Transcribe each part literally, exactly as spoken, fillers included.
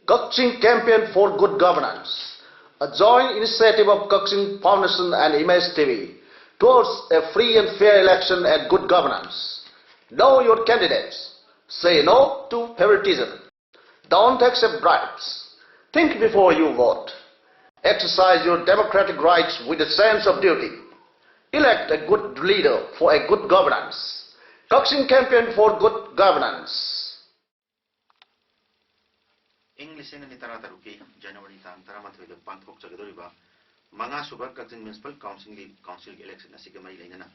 Kakching Campaign for Good Governance, a joint initiative of Kakching Foundation and Image T V towards a free and fair election and good governance. Know your candidates. Say no to favoritism. Don't accept bribes. Think before you vote. Exercise your democratic rights with a sense of duty. Elect a good leader for a good governance. Kakching Campaign for Good Governance. ꯏꯪ ꯂꯤꯁꯤꯡ ꯑꯅꯤ ꯇꯔꯥ ꯇꯔꯨꯛꯀꯤ ꯖꯅꯋꯥꯔꯤ ꯇꯥꯡ ꯇꯔꯥꯃꯥꯊꯣꯏꯗ ꯄꯥꯡꯊꯣꯛꯆꯒꯗꯧꯔꯤꯕ ꯃꯉꯥ ꯁꯨꯕ ꯀꯛꯆꯤꯡ municipal ꯀꯥꯎꯟꯁꯤꯜꯒꯤ ꯀꯥꯎꯟꯁꯤꯜꯒꯤ ꯏꯂꯦꯛꯁꯟ ꯑꯁꯤꯒ ꯃꯔꯤ ꯂꯩꯅꯅ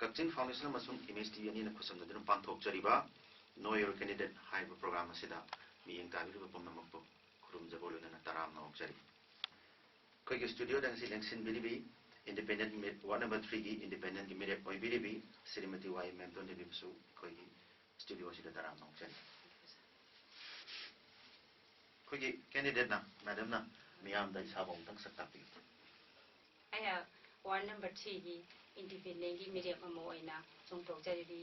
ꯀꯛꯆꯤꯡ ꯐꯥꯎꯟꯗꯦꯁꯟ ꯑꯃꯁꯨꯡ ꯏꯃꯦꯖ ꯇꯤ ꯚꯤ ꯑꯅꯤꯅ ꯈꯨꯠꯁꯝꯅꯗꯨꯅ ꯄꯥꯡꯊꯣꯛꯆꯔꯤꯕ Know Your Candidate ꯍꯥꯏꯔꯤꯕ ꯄ꯭ꯔꯣꯒ꯭ꯔꯥꯝ ꯑꯁꯤꯗ ꯃꯤꯠꯌꯦꯡ ꯇꯥꯕꯤꯔꯤꯕ ꯄꯨꯝꯅꯃꯛꯄꯨ ꯈꯨꯔꯨꯝꯖꯕ ꯂꯣꯏꯅꯅ ꯇꯔꯥꯝꯅ ꯑꯣꯛꯆꯔꯤ꯫ ꯑꯩꯈꯣꯏꯒꯤ ꯁ꯭ꯇꯨꯗꯤꯑꯣꯗ ꯉꯁꯤ ꯂꯦꯡꯁꯤꯟꯕꯤꯔꯤꯕꯤ ꯏꯟꯗꯤꯄꯦꯟꯗꯦꯟ ꯋꯥꯔꯗ ꯅꯝꯕꯔ ꯊ꯭ꯔꯤꯒꯤ ꯏꯟꯗꯤꯄꯦꯟꯗꯦꯟꯒꯤ ꯃꯤꯔꯦꯞ ꯑꯣꯏꯕꯤꯔꯤꯕꯤ ꯁ꯭ꯔꯤꯃꯇꯤ ꯋꯥꯏ ꯃꯦꯝꯇꯣꯟ ꯗꯦꯕꯤꯕꯨꯁꯨ ꯑꯩꯈꯣꯏꯒꯤ ꯁ꯭ꯇꯨꯗꯤꯑꯣꯁꯤꯗ ꯇꯔꯥꯝꯅ ꯑꯣꯛꯆꯔꯤ꯫ ꯑꯩꯈꯣꯏꯒꯤ ꯀꯦꯟꯗꯤꯗꯦꯠꯅ, ꯃꯦꯗꯝꯅ ꯃꯤꯌꯥꯝꯗ ꯏꯁꯥꯕꯨ ꯑꯃꯨꯛꯇꯪ ꯁꯛ ꯇꯥꯛꯄꯤꯌꯨ꯫ ꯑꯩꯍꯥꯛ ꯋꯥꯔꯗ ꯅꯝꯕꯔ ꯊ꯭ꯔꯤꯒꯤ ꯏꯟꯗꯤꯄꯦꯟꯗꯦꯟꯒꯤ ꯃꯤꯔꯦꯞ ꯑꯃ ꯑꯣꯏꯅ ꯆꯣꯡꯊꯣꯛꯆꯔꯤꯕꯤ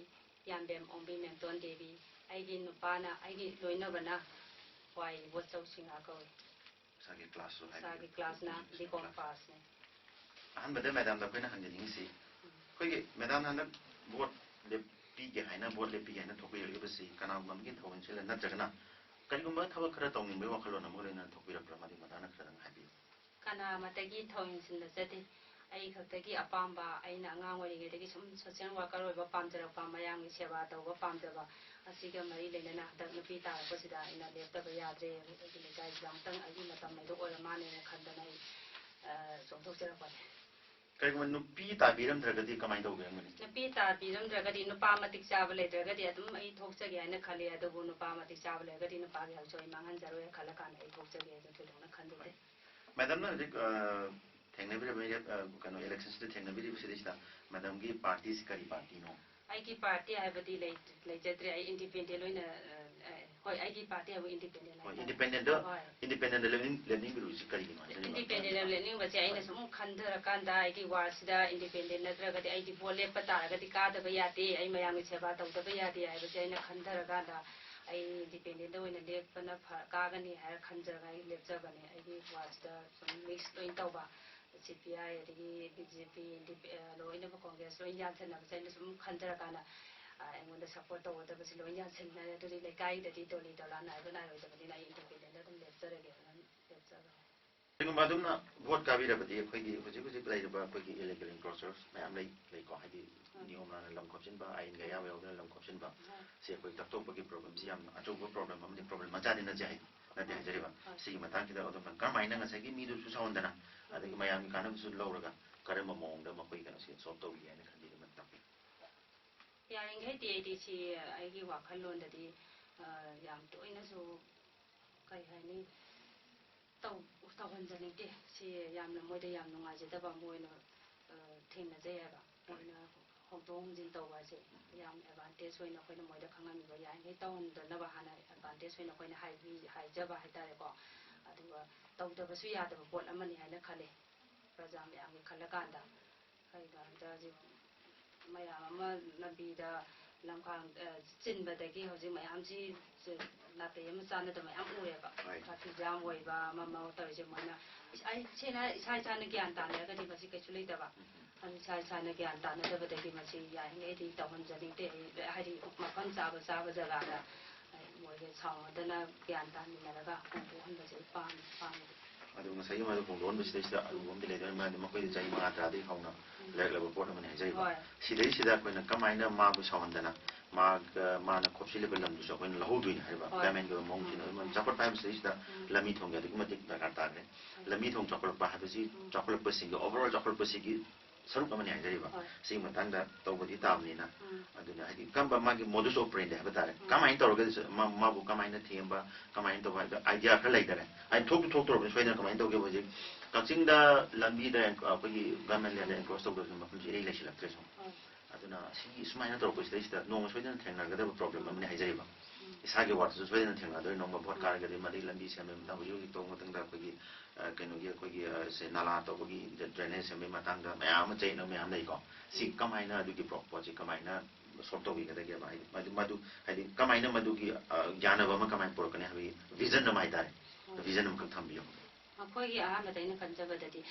ꯌꯥꯝꯕꯦꯝ ꯑꯣꯡꯕꯤ ꯃꯦꯝꯇꯣꯟ ꯗꯦꯕꯤ꯫ ꯑꯩꯒꯤ ꯅꯨꯄꯥꯅ, ꯑꯩꯒꯤ ꯂꯣꯏꯅꯕꯅ ꯋꯥꯏ ꯕꯣꯠꯆꯧ ꯁꯤꯡꯍ ꯀꯧꯏ꯫ ꯏꯁꯥꯒꯤ ꯀ꯭ꯂꯥꯁꯁꯨ ꯍꯥꯏꯕꯤꯌꯨ꯫ ꯏꯁꯥꯒꯤ ꯀ꯭ꯂꯥꯁꯅ ꯕꯤ ꯀꯣꯝ ꯄꯥꯁꯅꯤ꯫ ꯑꯍꯥꯟꯕꯗ ꯃꯦꯗꯥꯝꯗ ꯑꯩꯈꯣꯏꯅ ꯍꯪꯖꯅꯤꯡꯉꯤꯁꯤ, ꯑꯩꯈꯣꯏꯒꯤ ꯃꯦꯗꯥꯝꯅ ꯍꯟꯗꯛ ꯚꯣꯠ ꯂꯦꯞꯄꯤꯒꯦ ꯍꯥꯏꯅ, ꯚꯣꯠ ꯂꯦꯞꯄꯤꯒꯦ ꯍꯥꯏꯅ ꯊꯣꯛꯄꯤꯔꯛꯂꯤꯕꯁꯤ ꯀꯅꯥꯒꯨꯝꯕ ꯑꯃꯒꯤ ꯊꯧꯑꯣꯡꯁꯤꯜꯂ ꯅꯠꯇ꯭ꯔꯒꯅ ꯀꯔꯤꯒꯨꯝꯕ ꯊꯕꯛ ꯈꯔ ꯇꯧꯅꯤꯡꯕꯒꯤ ꯋꯥꯈꯜꯂꯣꯟ ꯑꯃꯒ ꯂꯣꯏꯅꯅ ꯊꯣꯛꯄꯤꯔꯛꯄ꯭ꯔꯥ? ꯃꯗꯨꯒꯤ ꯃꯇꯥꯡꯗ ꯈꯔꯗꯪ ꯍꯥꯏꯕꯤꯌꯨ꯫ ꯀꯅꯥ ꯑꯃꯠꯇꯒꯤ ꯊꯧꯑꯣꯏ ꯎꯁꯤꯟꯅꯖꯗꯦ꯫ ꯑꯩ ꯈꯛꯇꯒꯤ ꯑꯄꯥꯝꯕ, ꯑꯩꯅ ꯑꯉꯥꯡ ꯑꯣꯏꯔꯤꯉꯩꯗꯒꯤ ꯁꯨꯝ ꯁꯣꯁꯤꯌꯦꯜ ꯋꯥꯔꯀꯔ ꯑꯣꯏꯕ ꯄꯥꯝꯖꯔꯛꯄ, ꯃꯌꯥꯝꯒꯤ ꯁꯦꯕꯥ ꯇꯧꯕ ꯄꯥꯝꯖꯕ ꯑꯁꯤꯒ ꯃꯔꯤ ꯂꯩꯅꯅ ꯍꯟꯗꯛ ꯅꯨꯄꯤ ꯇꯥꯔꯛꯄꯁꯤꯗ ꯑꯩꯅ ꯂꯦꯞꯇꯕ ꯌꯥꯗ꯭ꯔꯦ, ꯑꯩꯒꯤ ꯂꯩꯀꯥꯏꯁꯤꯗ ꯑꯃꯨꯛꯇꯪ ꯑꯩꯒꯤ ꯃꯇꯝ ꯍꯥꯏꯗꯣ ꯑꯣꯏꯔ ꯃꯥꯜꯂꯦꯅ ꯈꯟꯗꯅ ꯑꯩ ꯑ, ꯆꯣꯡꯊꯣꯛꯆꯔꯛꯄꯅꯦ꯫ ꯀꯔꯤꯒꯨꯝꯕ ꯅꯨꯄꯤ ꯇꯥꯕꯤꯔꯝꯗ꯭ꯔꯒꯗꯤ ꯀꯃꯥꯏꯅ ꯇꯧꯕꯤꯔꯝꯒꯅꯤ? ꯅꯨꯄꯤ ꯇꯥꯕꯤꯔꯝꯗ꯭ꯔꯒꯗꯤ ꯅꯨꯄꯥ ꯃꯇꯤꯛ ꯆꯥꯕ ꯂꯩꯇ꯭ꯔꯒꯗꯤ ꯑꯗꯨꯝ ꯑꯩ ꯊꯣꯛꯆꯒꯦ ꯍꯥꯏꯅ ꯈꯜꯂꯤ꯫ ꯑꯗꯨꯕꯨ ꯅꯨꯄꯥ ꯃꯇꯤꯛ ꯆꯥꯕ ꯂꯩꯔꯒꯗꯤ ꯅꯨꯄꯥꯒꯤ ꯍꯛꯁꯨ ꯑꯩ ꯃꯥꯡꯍꯟꯖꯔꯣꯏ ꯈꯜꯂ ꯀꯥꯟꯗ ꯑꯩ ꯊꯣꯛꯆꯒꯦ ꯍꯥꯏꯅ ꯊꯣꯏꯗꯣꯛꯅ ꯈꯟꯖꯗꯦ꯫ ꯃꯦꯗꯥꯝꯅ ꯍꯧꯖꯤꯛ, ꯑ, ꯊꯦꯡꯅꯕꯤꯔꯤꯕ ꯃꯤꯔꯦꯞ, ꯑ, ꯀꯩꯅꯣ, ꯏꯂꯦꯛꯁꯟꯁꯤꯗ ꯊꯦꯡꯅꯕꯤꯔꯤꯕꯁꯤꯗꯩꯁꯤꯗ ꯃꯦꯗꯥꯝꯒꯤ ꯄꯥꯔꯇꯤꯁꯤ ꯀꯔꯤ ꯄꯥꯔꯇꯤꯅꯣ? ꯑꯩꯒꯤ ꯄꯥꯔꯇꯤ ꯍꯥꯏꯕꯗꯤ ꯂꯩ-, ꯂꯩꯖꯗ꯭ꯔꯦ꯫ ꯑꯩ ꯏꯟꯗꯤꯄꯦꯟꯗꯦꯟ ꯑꯣꯏꯅ, ꯑ, ꯑ, ꯍꯣꯏ, ꯑꯩꯒꯤ ꯄꯥꯔꯇꯤ ꯍꯥꯏꯕꯨ ꯏꯟꯗꯤꯄꯦꯟꯗꯦꯟ ꯍꯣꯏ, ꯍꯥꯏꯇꯥꯔꯦ꯫ ꯏꯟꯗꯤꯄꯦꯟꯗꯦꯟꯗ, ꯍꯣꯏ꯫ ꯏꯟꯗꯤꯄꯦꯟꯗꯦꯟꯗ ꯂꯦꯞꯅꯤꯡ-, ꯂꯦꯞꯅꯤꯡꯕꯤꯔꯤꯕꯁꯤ ꯀꯔꯤꯒꯤꯅꯣ ꯍꯥꯏꯕꯗꯨꯅꯤ? ꯏꯟꯗꯤꯄꯦꯟꯗꯦꯟꯗ ꯂꯦꯞꯅꯤꯡꯕꯁꯦ ꯑꯩꯅ ꯁꯨꯝ ꯈꯟꯊꯔꯀꯥꯟꯗ ꯑꯩꯒꯤ ꯋꯥꯔꯗꯁꯤꯗ ꯏꯟꯗꯤꯄꯦꯟꯗꯦꯟ ꯅꯠꯇ꯭ꯔꯒꯗꯤ ꯑꯩꯗꯤ ꯚꯣꯠ ꯂꯦꯞꯄ ꯇꯥꯔꯒꯗꯤ ꯀꯥꯗꯕ ꯌꯥꯗꯦ, ꯑꯩ ꯃꯌꯥꯝꯒꯤ ꯁꯦꯕꯥ ꯇꯧꯗꯕ ꯌꯥꯗꯦ ꯍꯥꯏꯕꯁꯦ ꯑꯩꯅ ꯈꯟꯊꯔꯀꯥꯟꯗ ꯑꯩ ꯏꯟꯗꯤꯄꯦꯟꯗꯦꯟꯗ ꯑꯣꯏꯅ ꯂꯦꯞꯄꯅ ꯐ-, ꯀꯥꯒꯅꯤ ꯍꯥꯏꯔ ꯈꯟꯖꯔꯒ ꯑꯩ ꯂꯦꯞꯆꯕꯅꯦ꯫ ꯑꯩꯒꯤ ꯋꯥꯔꯗꯁꯤꯗ ꯁꯨꯝ ꯃꯤꯛꯁ ꯂꯣꯏ ꯇꯧꯕ, ꯁꯤ ꯄꯤ ꯑꯥꯏ ꯑꯗꯒꯤ ꯕꯤ ꯖꯦ ꯄꯤ, ꯏꯟꯗꯤꯄꯦ-, ꯑ, ꯂꯣꯏꯅꯃꯛ ꯀꯣꯡꯒ꯭ꯔꯦꯁ ꯂꯣꯏ ꯌꯥꯟꯁꯟꯅꯕꯁꯦ ꯑꯩꯅ ꯁꯨꯝ ꯈꯟꯖꯔꯀꯥꯟꯗ, ꯑ, ꯑꯩꯉꯣꯟꯗ ꯁꯞꯄꯣꯔꯠ ꯇꯧꯒꯗꯕꯁꯦ ꯂꯣꯏ ꯌꯥꯟꯁꯤꯟꯅꯔꯦ꯫ ꯑꯗꯨꯗꯤ ꯂꯩꯀꯥꯏꯗꯗꯤ ꯗꯣꯂꯤ ꯗꯣꯂꯥ ꯅꯥꯏꯕ ꯅꯥꯏꯔꯣꯏꯗꯕꯅꯤꯅ ꯑꯩ ꯏꯟꯗꯤꯄꯦꯟꯗꯦꯟꯗ ꯑꯗꯨꯝ ꯂꯦꯞꯆꯔꯒꯦꯅ ꯂꯦꯞꯆꯕꯅꯦ꯫ ꯀꯔꯤꯒꯨꯝꯕ ꯑꯗꯨꯝꯅ ꯚꯣꯠ ꯀꯥꯕꯤꯔꯕꯗꯤ ꯑꯩꯈꯣꯏꯒꯤ ꯍꯧꯖꯤꯛ ꯍꯧꯖꯤꯛ ꯂꯩꯔꯤꯕ ꯑꯩꯈꯣꯏꯒꯤ ꯏꯂꯤꯒꯦꯜ ꯏꯟꯀ꯭ꯔꯣꯆꯔꯁ ꯃꯌꯥꯝ ꯂꯩ, ꯂꯩꯀꯣ, ꯍꯥꯏꯗꯤ ꯎꯝ꯫ ꯅꯤꯌꯣꯝ ꯂꯥꯟꯅ ꯂꯝ ꯈꯣꯞꯆꯤꯟꯕ, ꯑꯥꯏꯟꯒ ꯑꯌꯥꯕ ꯌꯥꯎꯗꯅ ꯂꯝ ꯈꯣꯞꯆꯤꯟꯕ, ꯎꯝ꯫ ꯁꯤ ꯑꯩꯈꯣꯏ ꯇꯛꯊꯣꯛꯄꯒꯤ ꯄ꯭ꯔꯣꯕ꯭ꯂꯦꯝꯁꯤ ꯌꯥꯝꯅ ꯑꯆꯧꯕ ꯄ꯭ꯔꯣꯕ꯭ꯂꯦꯝ ꯑꯃꯅꯤ, ꯄ꯭ꯔꯣꯕ꯭ꯂꯦꯝ ꯃꯆꯥꯗꯤ ꯅꯠꯇꯦ ꯍꯥꯏ-, ꯅꯠꯇꯦ ꯍꯣꯏ꯫ ꯍꯥꯏꯖꯔꯤꯕ꯫ ꯍꯣꯏ꯫ ꯁꯤꯒꯤ ꯃꯇꯥꯡꯁꯤꯗ ꯑꯗꯣꯝꯅ ꯀꯔꯝꯍꯥꯏꯅ ꯉꯁꯥꯏꯒꯤ ꯃꯤꯗꯨꯁꯨ ꯁꯥꯎꯍꯟꯗꯅ, ꯑꯗꯒꯤ ꯎꯝ꯫ ꯃꯌꯥꯝꯒꯤ ꯀꯥꯟꯅꯕꯁꯨ ꯂꯧꯔꯒ ꯀꯔꯝꯕ ꯃꯑꯣꯡꯗ ꯃꯈꯣꯏ ꯀꯩꯅꯣꯁꯦ ꯁꯣꯜꯕ ꯇꯧꯕꯤꯒꯦ ꯍꯥꯏꯅ ꯈꯟꯕꯤꯔꯤ, ꯃꯇꯝ? ꯌꯥꯔꯤꯈꯩꯗꯤ ꯑꯩꯗꯤ ꯁꯤ ꯑꯩꯒꯤ ꯋꯥꯈꯜꯂꯣꯟꯗꯗꯤ, ꯑ, ꯌꯥꯝ ꯇꯣꯏꯅꯁꯨ, ꯀꯩ ꯍꯥꯏꯅꯤ, ꯇꯧ-, ꯇꯧꯍꯟꯖꯅꯤꯡꯗꯦ꯫ ꯁꯤ ꯌꯥꯝꯅ ꯃꯣꯏꯗ ꯌꯥꯝ ꯅꯨꯡꯉꯥꯏꯖꯗꯕ ꯑꯃ ꯑꯣꯏꯅ, ꯑ, ꯊꯦꯡꯅꯖꯩ ꯍꯥꯏꯕ꯫ ꯃꯣꯏꯅ ꯍꯣꯡꯗꯣꯛ ꯍꯣꯡꯖꯤꯟ ꯇꯧꯕ ꯍꯥꯏꯁꯦ ꯌꯥꯝ ꯑꯦꯗꯚꯥꯟꯇꯦꯖ ꯑꯣꯏꯅ ꯑꯩꯈꯣꯏꯅ ꯃꯣꯏꯗ ꯈꯪꯍꯟꯅꯤꯡꯕ, ꯌꯥꯔꯤꯈꯩ ꯇꯧꯍꯟꯗꯅꯕ ꯍꯥꯟꯅ ꯑꯦꯗꯚꯥꯟꯇꯦꯖ ꯑꯣꯏꯅ ꯑꯩꯈꯣꯏꯅ ꯍꯥꯏꯕꯤ-, ꯍꯥꯏꯖꯕ ꯍꯥꯏꯇꯥꯔꯦꯀꯣ꯫ ꯑꯗꯨꯒ ꯇꯧꯗꯕꯁꯨ ꯌꯥꯗꯕ ꯄꯣꯠ ꯑꯃꯅꯤ ꯍꯥꯏꯅ ꯈꯜꯂꯤ, ꯄ꯭ꯔꯖꯥ ꯃꯌꯥꯝꯒꯤ ꯈꯜꯂꯀꯥꯟꯗ꯫ ꯀꯩꯒꯤꯅꯣ ꯍꯥꯏꯕꯗ ꯍꯧꯖꯤꯛ ꯃꯌꯥꯝ ꯑꯃ ꯂꯝꯕꯤꯗ ꯂꯝꯈꯥꯡ, ꯑ, ꯆꯤꯟꯕꯗꯒꯤ ꯍꯧꯖꯤꯛ ꯃꯌꯥꯝꯁꯤ ꯆ-, ꯅꯥꯇꯩ ꯑꯃ ꯆꯥꯟꯅꯗꯕ ꯃꯌꯥꯝ ꯎꯔꯦꯕ꯫ ꯍꯣꯏ꯫ ꯇ꯭ꯔꯥꯐꯤꯛ ꯖꯥꯝ ꯑꯣꯏꯕ ꯑꯃ ꯑꯃ ꯇꯧꯔꯤꯁꯦ ꯃꯣꯏꯅ꯫ ꯏꯁ-, ꯑꯩ ꯁꯦꯡꯅ ꯍꯥꯏ, ꯏꯁꯥ ꯏꯁꯥꯅ ꯒ꯭ꯌꯥꯟ ꯇꯥꯅꯔꯒꯗꯤ ꯃꯁꯤ ꯀꯩꯁꯨ ꯂꯩꯇꯕ꯫ ꯎꯝ꯫ ꯑꯗꯨ ꯏꯁꯥ ꯏꯁꯥꯅ ꯒ꯭ꯌꯥꯟ ꯇꯥꯅꯗꯕꯗꯒꯤ ꯃꯁꯤ ꯌꯥꯔꯤꯉꯩꯗꯤ ꯇꯧꯍꯟꯖꯅꯤꯡꯗꯦ꯫ ꯑꯩ ꯍꯥꯏꯗꯤ ꯃꯐꯝ ꯆꯥꯕ ꯆꯥꯕ ꯖꯒꯥꯗ ꯃꯣꯏꯒꯤ ꯁꯥꯎꯅꯗꯅ ꯒ꯭ꯌꯥꯟ ꯇꯥꯃꯤꯟꯅꯔꯒ ꯍꯣꯡꯗꯣꯛꯍꯟꯕꯁꯦ ꯑꯩ ꯄꯥꯝꯃꯤ, ꯄꯥꯝꯃꯤ꯫ ꯑꯗꯨ ꯉꯁꯥꯏꯒꯤ ꯃꯗꯨ ꯍꯣꯡꯗꯣꯛꯍꯟꯕꯁꯤꯗꯩꯁꯤꯗ ꯑꯔꯨꯕ ꯑꯃꯗꯤ ꯂꯩꯗꯣꯏꯅꯤ, ꯃꯔꯝꯗꯤ ꯃꯈꯣꯏꯗꯤ ꯆꯍꯤ ꯃꯉꯥ ꯇꯔꯥꯗꯒꯤ ꯍꯧꯅ ꯎꯝ꯫ ꯂꯩꯔꯛꯂꯕ ꯄꯣꯠ ꯑꯃꯅꯤ ꯍꯥꯏꯖꯔꯤꯕ꯫ ꯍꯣꯏ꯫ ꯁꯤꯗꯩꯁꯤꯗ ꯑꯩꯈꯣꯏꯅ ꯀꯃꯥꯏꯅ ꯃꯥꯕꯨ ꯁꯥꯎꯍꯟꯗꯅ ꯃꯥꯒ, ꯃꯥꯅ ꯈꯣꯞꯆꯤꯜꯂꯤꯕ ꯂꯝꯗꯨꯁꯨ ꯑꯩꯈꯣꯏꯅ ꯂꯧꯍꯧꯗꯣꯏꯅꯤ ꯍꯥꯏꯕ ꯍꯣꯏ꯫ ꯒꯃꯦꯟꯒꯤ ꯑꯣꯏꯕ ꯃꯑꯣꯡꯁꯤꯗ ꯎꯝ꯫ ꯑꯗꯨꯝ ꯆꯥꯎꯈꯠꯄ ꯍꯥꯏꯕꯁꯤꯗꯩꯁꯤꯗ ꯎꯝ꯫ ꯂꯝꯕꯤ ꯊꯣꯡꯒꯤ ꯑꯗꯨꯛꯀꯤ ꯃꯇꯤꯛ ꯗꯔꯀꯥꯔ ꯇꯥꯈ꯭ꯔꯦ꯫ ꯎꯝ꯫ ꯂꯝꯕꯤ ꯊꯣꯡ ꯆꯥꯎꯈꯠꯂꯛꯄ ꯍꯥꯏꯕꯁꯤ ꯎꯝ꯫ ꯆꯥꯎꯈꯠꯂꯛꯄꯁꯤꯒꯤ, overall ꯆꯥꯎꯈꯠꯂꯛꯄꯁꯤꯒꯤ ꯁꯔꯨꯛ ꯑꯃꯅꯤ ꯍꯥꯏꯖꯔꯤꯕ꯫ ꯍꯣꯏ꯫ ꯁꯤꯒꯤ ꯃꯇꯥꯡꯗ ꯇꯧꯕꯗꯤ ꯇꯥꯕꯅꯤꯅ꯫ ꯎꯝ꯫ ꯑꯗꯨꯅ ꯍꯥꯏꯗꯤ ꯀꯔꯝꯕ ꯃꯥꯒꯤ modus operandi ꯍꯥꯏꯕ ꯇꯥꯔꯦ, ꯎꯝ꯫ ꯀꯃꯥꯏꯅ ꯇꯧꯔꯒ ꯃꯥ-, ꯃꯥꯕꯨ ꯀꯃꯥꯏꯅ ꯊꯦꯝꯕ, ꯀꯃꯥꯏꯅ ꯇꯧꯕ ꯍꯥꯏꯕꯗ idea ꯈꯔ ꯂꯩꯗꯅ꯫ ꯍꯥꯏꯗꯤ ꯊꯣꯛꯇꯤ ꯊꯣꯛꯇ꯭ꯔꯕꯅꯤ, ꯁꯣꯏꯗꯅ ꯀꯃꯥꯏꯅ ꯇꯧꯒꯦꯕꯨ ꯍꯧꯖꯤꯛ ꯀꯛꯆꯤꯡꯗ ꯂꯝꯕꯤꯗ ꯑꯩꯈꯣꯏꯒꯤ ꯒꯃꯦꯟ ꯂꯦꯟꯗ ꯎꯝ꯫ ꯑꯦꯟꯀ꯭ꯔꯣꯁ ꯇꯧꯗꯕꯁꯨ ꯃꯐꯝꯁꯦ ꯏꯔꯩ ꯂꯩꯁꯤꯜꯂꯛꯇ꯭ꯔꯦ ꯁꯨꯝ꯫ ꯎꯝ꯫ ꯑꯗꯨ ꯑꯗꯨꯅ ꯁꯤꯒꯤ ꯁꯨꯃꯥꯏꯅ ꯇꯧꯔꯛꯄꯁꯤꯗꯩꯁꯤꯗ ꯅꯣꯡꯃ ꯁꯣꯏꯗꯅ ꯊꯦꯡꯅꯒꯗꯕ ꯄ꯭ꯔꯣꯕ꯭ꯂꯦꯝ ꯑꯃꯅꯤ ꯍꯥꯏꯖꯔꯤꯕ꯫ ꯏꯁꯥꯒꯤ ꯋꯥꯔꯗꯁꯨ ꯁꯣꯏꯗꯅ ꯊꯦꯡꯅꯒꯗꯣꯏꯅꯤ꯫ ꯅꯣꯡꯃ ꯚꯣꯠ ꯀꯥꯔꯒꯗꯤ ꯃꯗꯩ ꯂꯝꯕꯤ ꯁꯦꯝꯕꯒꯤ ꯃꯇꯥꯡ, ꯍꯧꯖꯤꯛ ꯍꯧꯖꯤꯛ ꯇꯧꯕ ꯃꯇꯝꯗ ꯑꯩꯈꯣꯏꯒꯤ, ꯑ, ꯀꯩꯅꯣꯒꯤ, ꯑꯩꯈꯣꯏꯒꯤ, ꯑ, ꯁꯦ ꯅꯥꯂꯥ ꯇꯧꯕꯒꯤ, ꯗ꯭ꯔꯦꯅꯦꯖ ꯁꯦꯝꯕꯒꯤ ꯃꯇꯥꯡꯗ ꯃꯌꯥꯝ ꯑꯃ ꯆꯌꯦꯠꯅꯕ ꯃꯌꯥꯝ ꯂꯩꯀꯣ꯫ ꯁꯤ ꯀꯃꯥꯏꯅ ꯑꯗꯨꯒꯤ ꯄ꯭ꯔꯣ-, ꯄꯣꯠꯁꯤ ꯀꯃꯥꯏꯅ ꯁꯣꯜꯕ ꯇꯧꯕꯤꯒꯗꯒꯦꯕ? ꯍꯥꯏꯗꯤ ꯃꯗꯨ, ꯃꯗꯨ, ꯍꯥꯏꯗꯤ ꯀꯃꯥꯏꯅ ꯃꯗꯨꯒꯤ, ꯑ, ꯌꯥꯅꯕ ꯑꯃ ꯀꯃꯥꯏꯅ ꯄꯨꯔꯛꯀꯅꯤ ꯍꯥꯏꯕꯒꯤ ꯚꯤꯖꯟ ꯑꯃ ꯍꯥꯏꯇꯥꯔꯦ꯫ ꯚꯤꯖꯟ ꯑꯃꯈꯛ ꯊꯝꯕꯤꯌꯨ꯫ ꯑꯩꯈꯣꯏꯒꯤ ꯑꯍꯥꯟꯕꯗ ꯑꯩꯅ ꯈꯟꯖꯕꯗꯗꯤ,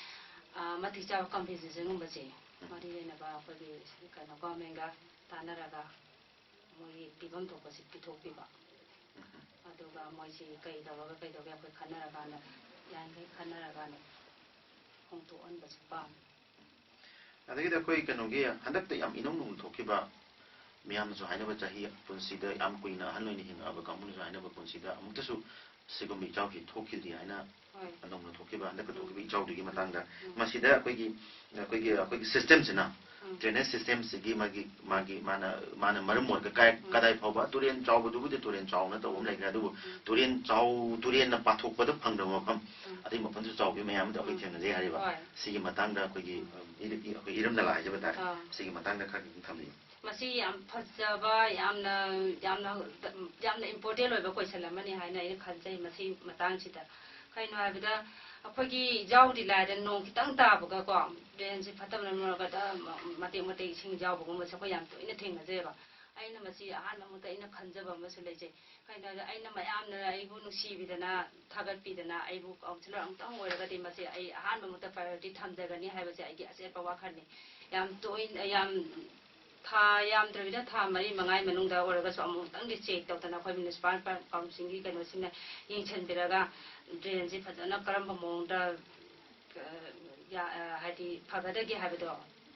ꯑ, ꯃꯇꯤꯛ ꯆꯥꯕ ꯀꯝꯄꯦꯟꯁꯦꯁꯟꯒꯨꯝꯕꯁꯦ ꯃꯔꯤ ꯂꯩꯅꯕ ꯑꯩꯈꯣꯏꯒꯤ ꯀꯩꯅꯣ ꯒꯣꯔꯃꯦꯟꯒ ꯇꯥꯟꯅꯔꯒ ꯃꯣꯏꯒꯤ ꯄꯤꯐꯝ ꯊꯣꯛꯄꯁꯤ ꯄꯤꯊꯣꯛꯄꯤꯕ꯫ ꯑꯗꯨꯒ ꯃꯣꯏꯁꯤ ꯀꯩ ꯇꯧꯔꯒ ꯀꯩ ꯇꯧꯒꯦ ꯑꯩꯈꯣꯏ ꯈꯟꯅꯔꯀꯥꯟꯗ, ꯌꯥꯔꯤꯈꯩ ꯈꯟꯅꯔꯀꯥꯟꯗ ꯍꯣꯡꯗꯣꯛꯍꯟꯕꯁꯨ ꯄꯥꯝꯃꯤ꯫ ꯑꯗꯒꯤꯗꯤ ꯑꯩꯈꯣꯏ ꯀꯩꯅꯣꯒꯤ ꯍꯟꯗꯛꯇ ꯌꯥꯝ ꯏꯅꯧ ꯅꯧꯅ ꯊꯣꯛꯈꯤꯕ, ꯃꯤꯌꯥꯝꯅꯁꯨ ꯍꯥꯏꯅꯕ, ꯆꯍꯤ ꯄꯨꯟꯁꯤꯗ ꯌꯥꯝ ꯀꯨꯏꯅ ꯑꯍꯜ ꯑꯣꯏꯅ ꯍꯤꯡꯉꯛꯑꯕ ꯀꯥꯡꯕꯨꯅꯁꯨ ꯍꯥꯏꯅꯕ, ꯄꯨꯟꯁꯤꯗ ꯑꯃꯨꯛꯇꯁꯨ ꯁꯤꯒꯨꯝꯕ ꯏꯆꯥꯎꯁꯤ ꯊꯣꯛꯈꯤꯗ꯭ꯔꯤ ꯍꯥꯏꯅ꯫ ꯍꯣꯏ꯫ ꯅꯧꯅ ꯊꯣꯛꯈꯤꯕ, ꯍꯟꯗꯛꯀ ꯊꯣꯛꯈꯤꯕ ꯏꯆꯥꯎꯗꯨꯒꯤ ꯃꯇꯥꯡꯗ꯫ ꯃꯁꯤꯗ ꯑꯩꯈꯣꯏꯒꯤ, ꯑꯩꯈꯣꯏꯒꯤ, ꯑꯩꯈꯣꯏꯒꯤ ꯁꯤꯁꯇꯦꯝꯁꯤꯅ, ꯗ꯭ꯔꯦꯅꯦꯖ ꯁꯤꯁꯇꯦꯝꯁꯤꯒꯤ ꯃꯥꯒꯤ, ꯃꯥꯒꯤ, ꯃꯥꯅ, ꯃꯥꯅ ꯃꯔꯝ ꯑꯣꯏꯔꯒ ꯀꯥꯏ-, ꯀꯗꯥꯏ ꯐꯥꯎꯕ ꯇꯨꯔꯦꯟ ꯆꯥꯎꯕꯗꯨꯕꯨꯗꯤ ꯇꯨꯔꯦꯟ ꯆꯥꯎꯅ ꯇꯧꯕ ꯑꯃ ꯂꯩꯈ꯭ꯔꯦ, ꯑꯗꯨꯕꯨ ꯇꯨꯔꯦꯟ ꯆꯥꯎ-, ꯇꯨꯔꯦꯟꯅ ꯄꯥꯊꯣꯛꯄꯗ ꯐꯪꯗꯕ ꯃꯐꯝ, ꯑꯗꯩ ꯃꯐꯝꯁꯨ ꯆꯥꯎꯕꯤ ꯃꯌꯥꯝ ꯑꯃꯗ ꯑꯩꯈꯣꯏ ꯊꯦꯡꯅꯖꯩ ꯍꯥꯏꯔꯤꯕ꯫ ꯍꯣꯏ꯫ ꯁꯤꯒꯤ ꯃꯇꯥꯡꯗ ꯑꯩꯈꯣꯏꯒꯤ, ꯏ-, ꯑꯩꯈꯣꯏ ꯏꯔꯝ ꯅꯂꯥ ꯍꯥꯏꯖꯕ ꯇꯥꯔꯦ꯫ ꯑꯥ꯫ ꯁꯤꯒꯤ ꯃꯇꯥꯡꯗ ꯈꯔ ꯈꯤꯇꯪ ꯊꯝꯕꯤꯌꯨ꯫ ꯃꯁꯤ ꯌꯥꯝ ꯐꯖꯕ, ꯌꯥꯝꯅ, ꯌꯥꯝꯅ, ꯌꯥꯝꯅ ꯏꯝꯄꯣꯔꯇꯦꯟ ꯑꯣꯏꯕ ꯀꯣꯏꯁꯟ ꯑꯃꯅꯤ ꯍꯥꯏꯅ ꯑꯩꯅ ꯈꯟꯖꯩ ꯃꯁꯤ ꯃꯇꯥꯡꯁꯤꯗ꯫ ꯀꯩꯅꯣ ꯍꯥꯏꯕꯗ, ꯑꯩꯈꯣꯏꯒꯤ ꯏꯖꯥꯎꯗꯤ ꯂꯥꯏꯔꯗꯅ, ꯅꯣꯡ ꯈꯤꯇꯪ ꯇꯥꯕꯒꯀꯣ, ꯗ꯭ꯔꯦꯟꯁꯤ ꯐꯠꯇꯕꯅ ꯃꯔꯝ ꯑꯣꯏꯔꯒ ꯃꯇꯦꯛ ꯃꯇꯦꯛ ꯏꯁꯤꯡ ꯏꯖꯥꯎꯕꯒꯨꯝꯕꯁꯦ ꯑꯩꯈꯣꯏ ꯌꯥꯝ ꯇꯣꯏꯅ ꯊꯦꯡꯅꯖꯩꯕ꯫ ꯑꯩꯅ ꯃꯁꯤ ꯑꯍꯥꯟꯕ ꯃꯛꯇ ꯑꯩꯅ ꯈꯟꯖꯕ ꯑꯃꯁꯨ ꯂꯩꯖꯩ꯫ ꯀꯩꯅꯣ ꯍꯥꯏꯕꯗ, ꯑꯩꯅ ꯃꯌꯥꯝꯅ ꯑꯩꯕꯨ ꯅꯨꯡꯁꯤꯕꯤꯗꯅ, ꯊꯥꯒꯠꯄꯤꯗꯅ, ꯑꯩꯕꯨ ꯀꯥꯎꯟꯁꯤꯂꯔ ꯑꯃꯨꯛꯇꯪ ꯑꯣꯏꯔꯒꯗꯤ ꯃꯁꯤ ꯑꯩ ꯑꯍꯥꯟꯕ ꯃꯛꯇ ꯄ꯭ꯔꯥꯏꯌꯣꯔꯤꯇꯤ ꯊꯝꯖꯒꯅꯤ ꯍꯥꯏꯕꯁꯦ ꯑꯩꯒꯤ ꯑꯆꯦꯠꯄ ꯋꯥꯈꯜꯅꯤ꯫ ꯌꯥꯝ ꯇꯣꯏꯅ, ꯌꯥꯝ ꯊꯥ ꯌꯥꯝꯗ꯭ꯔꯕꯤꯗ ꯊꯥ ꯃꯔꯤ ꯃꯉꯥꯒꯤ ꯃꯅꯨꯡꯗ ꯑꯣꯏꯔꯒꯁꯨ ꯑꯃꯨꯛꯇꯪꯗꯤ ꯆꯦꯛ ꯇꯧꯗꯅ ꯑꯩꯈꯣꯏ ꯃ꯭ꯌꯨꯅꯤꯁꯤꯄꯥꯜ ꯀꯥꯎꯟꯁꯤꯜꯒꯤ ꯀꯩꯅꯣꯁꯤꯡꯅ ꯌꯦꯡꯁꯤꯟꯕꯤꯔꯒ ꯗ꯭ꯔꯦꯟꯁꯤ ꯐꯖꯅ ꯀꯔꯝꯕ ꯃꯑꯣꯡꯗ, ꯑ, ꯌꯥ-, ꯑ, ꯍꯥꯏꯗꯤ ꯐꯒꯗꯒꯦ ꯍꯥꯏꯕꯗꯣ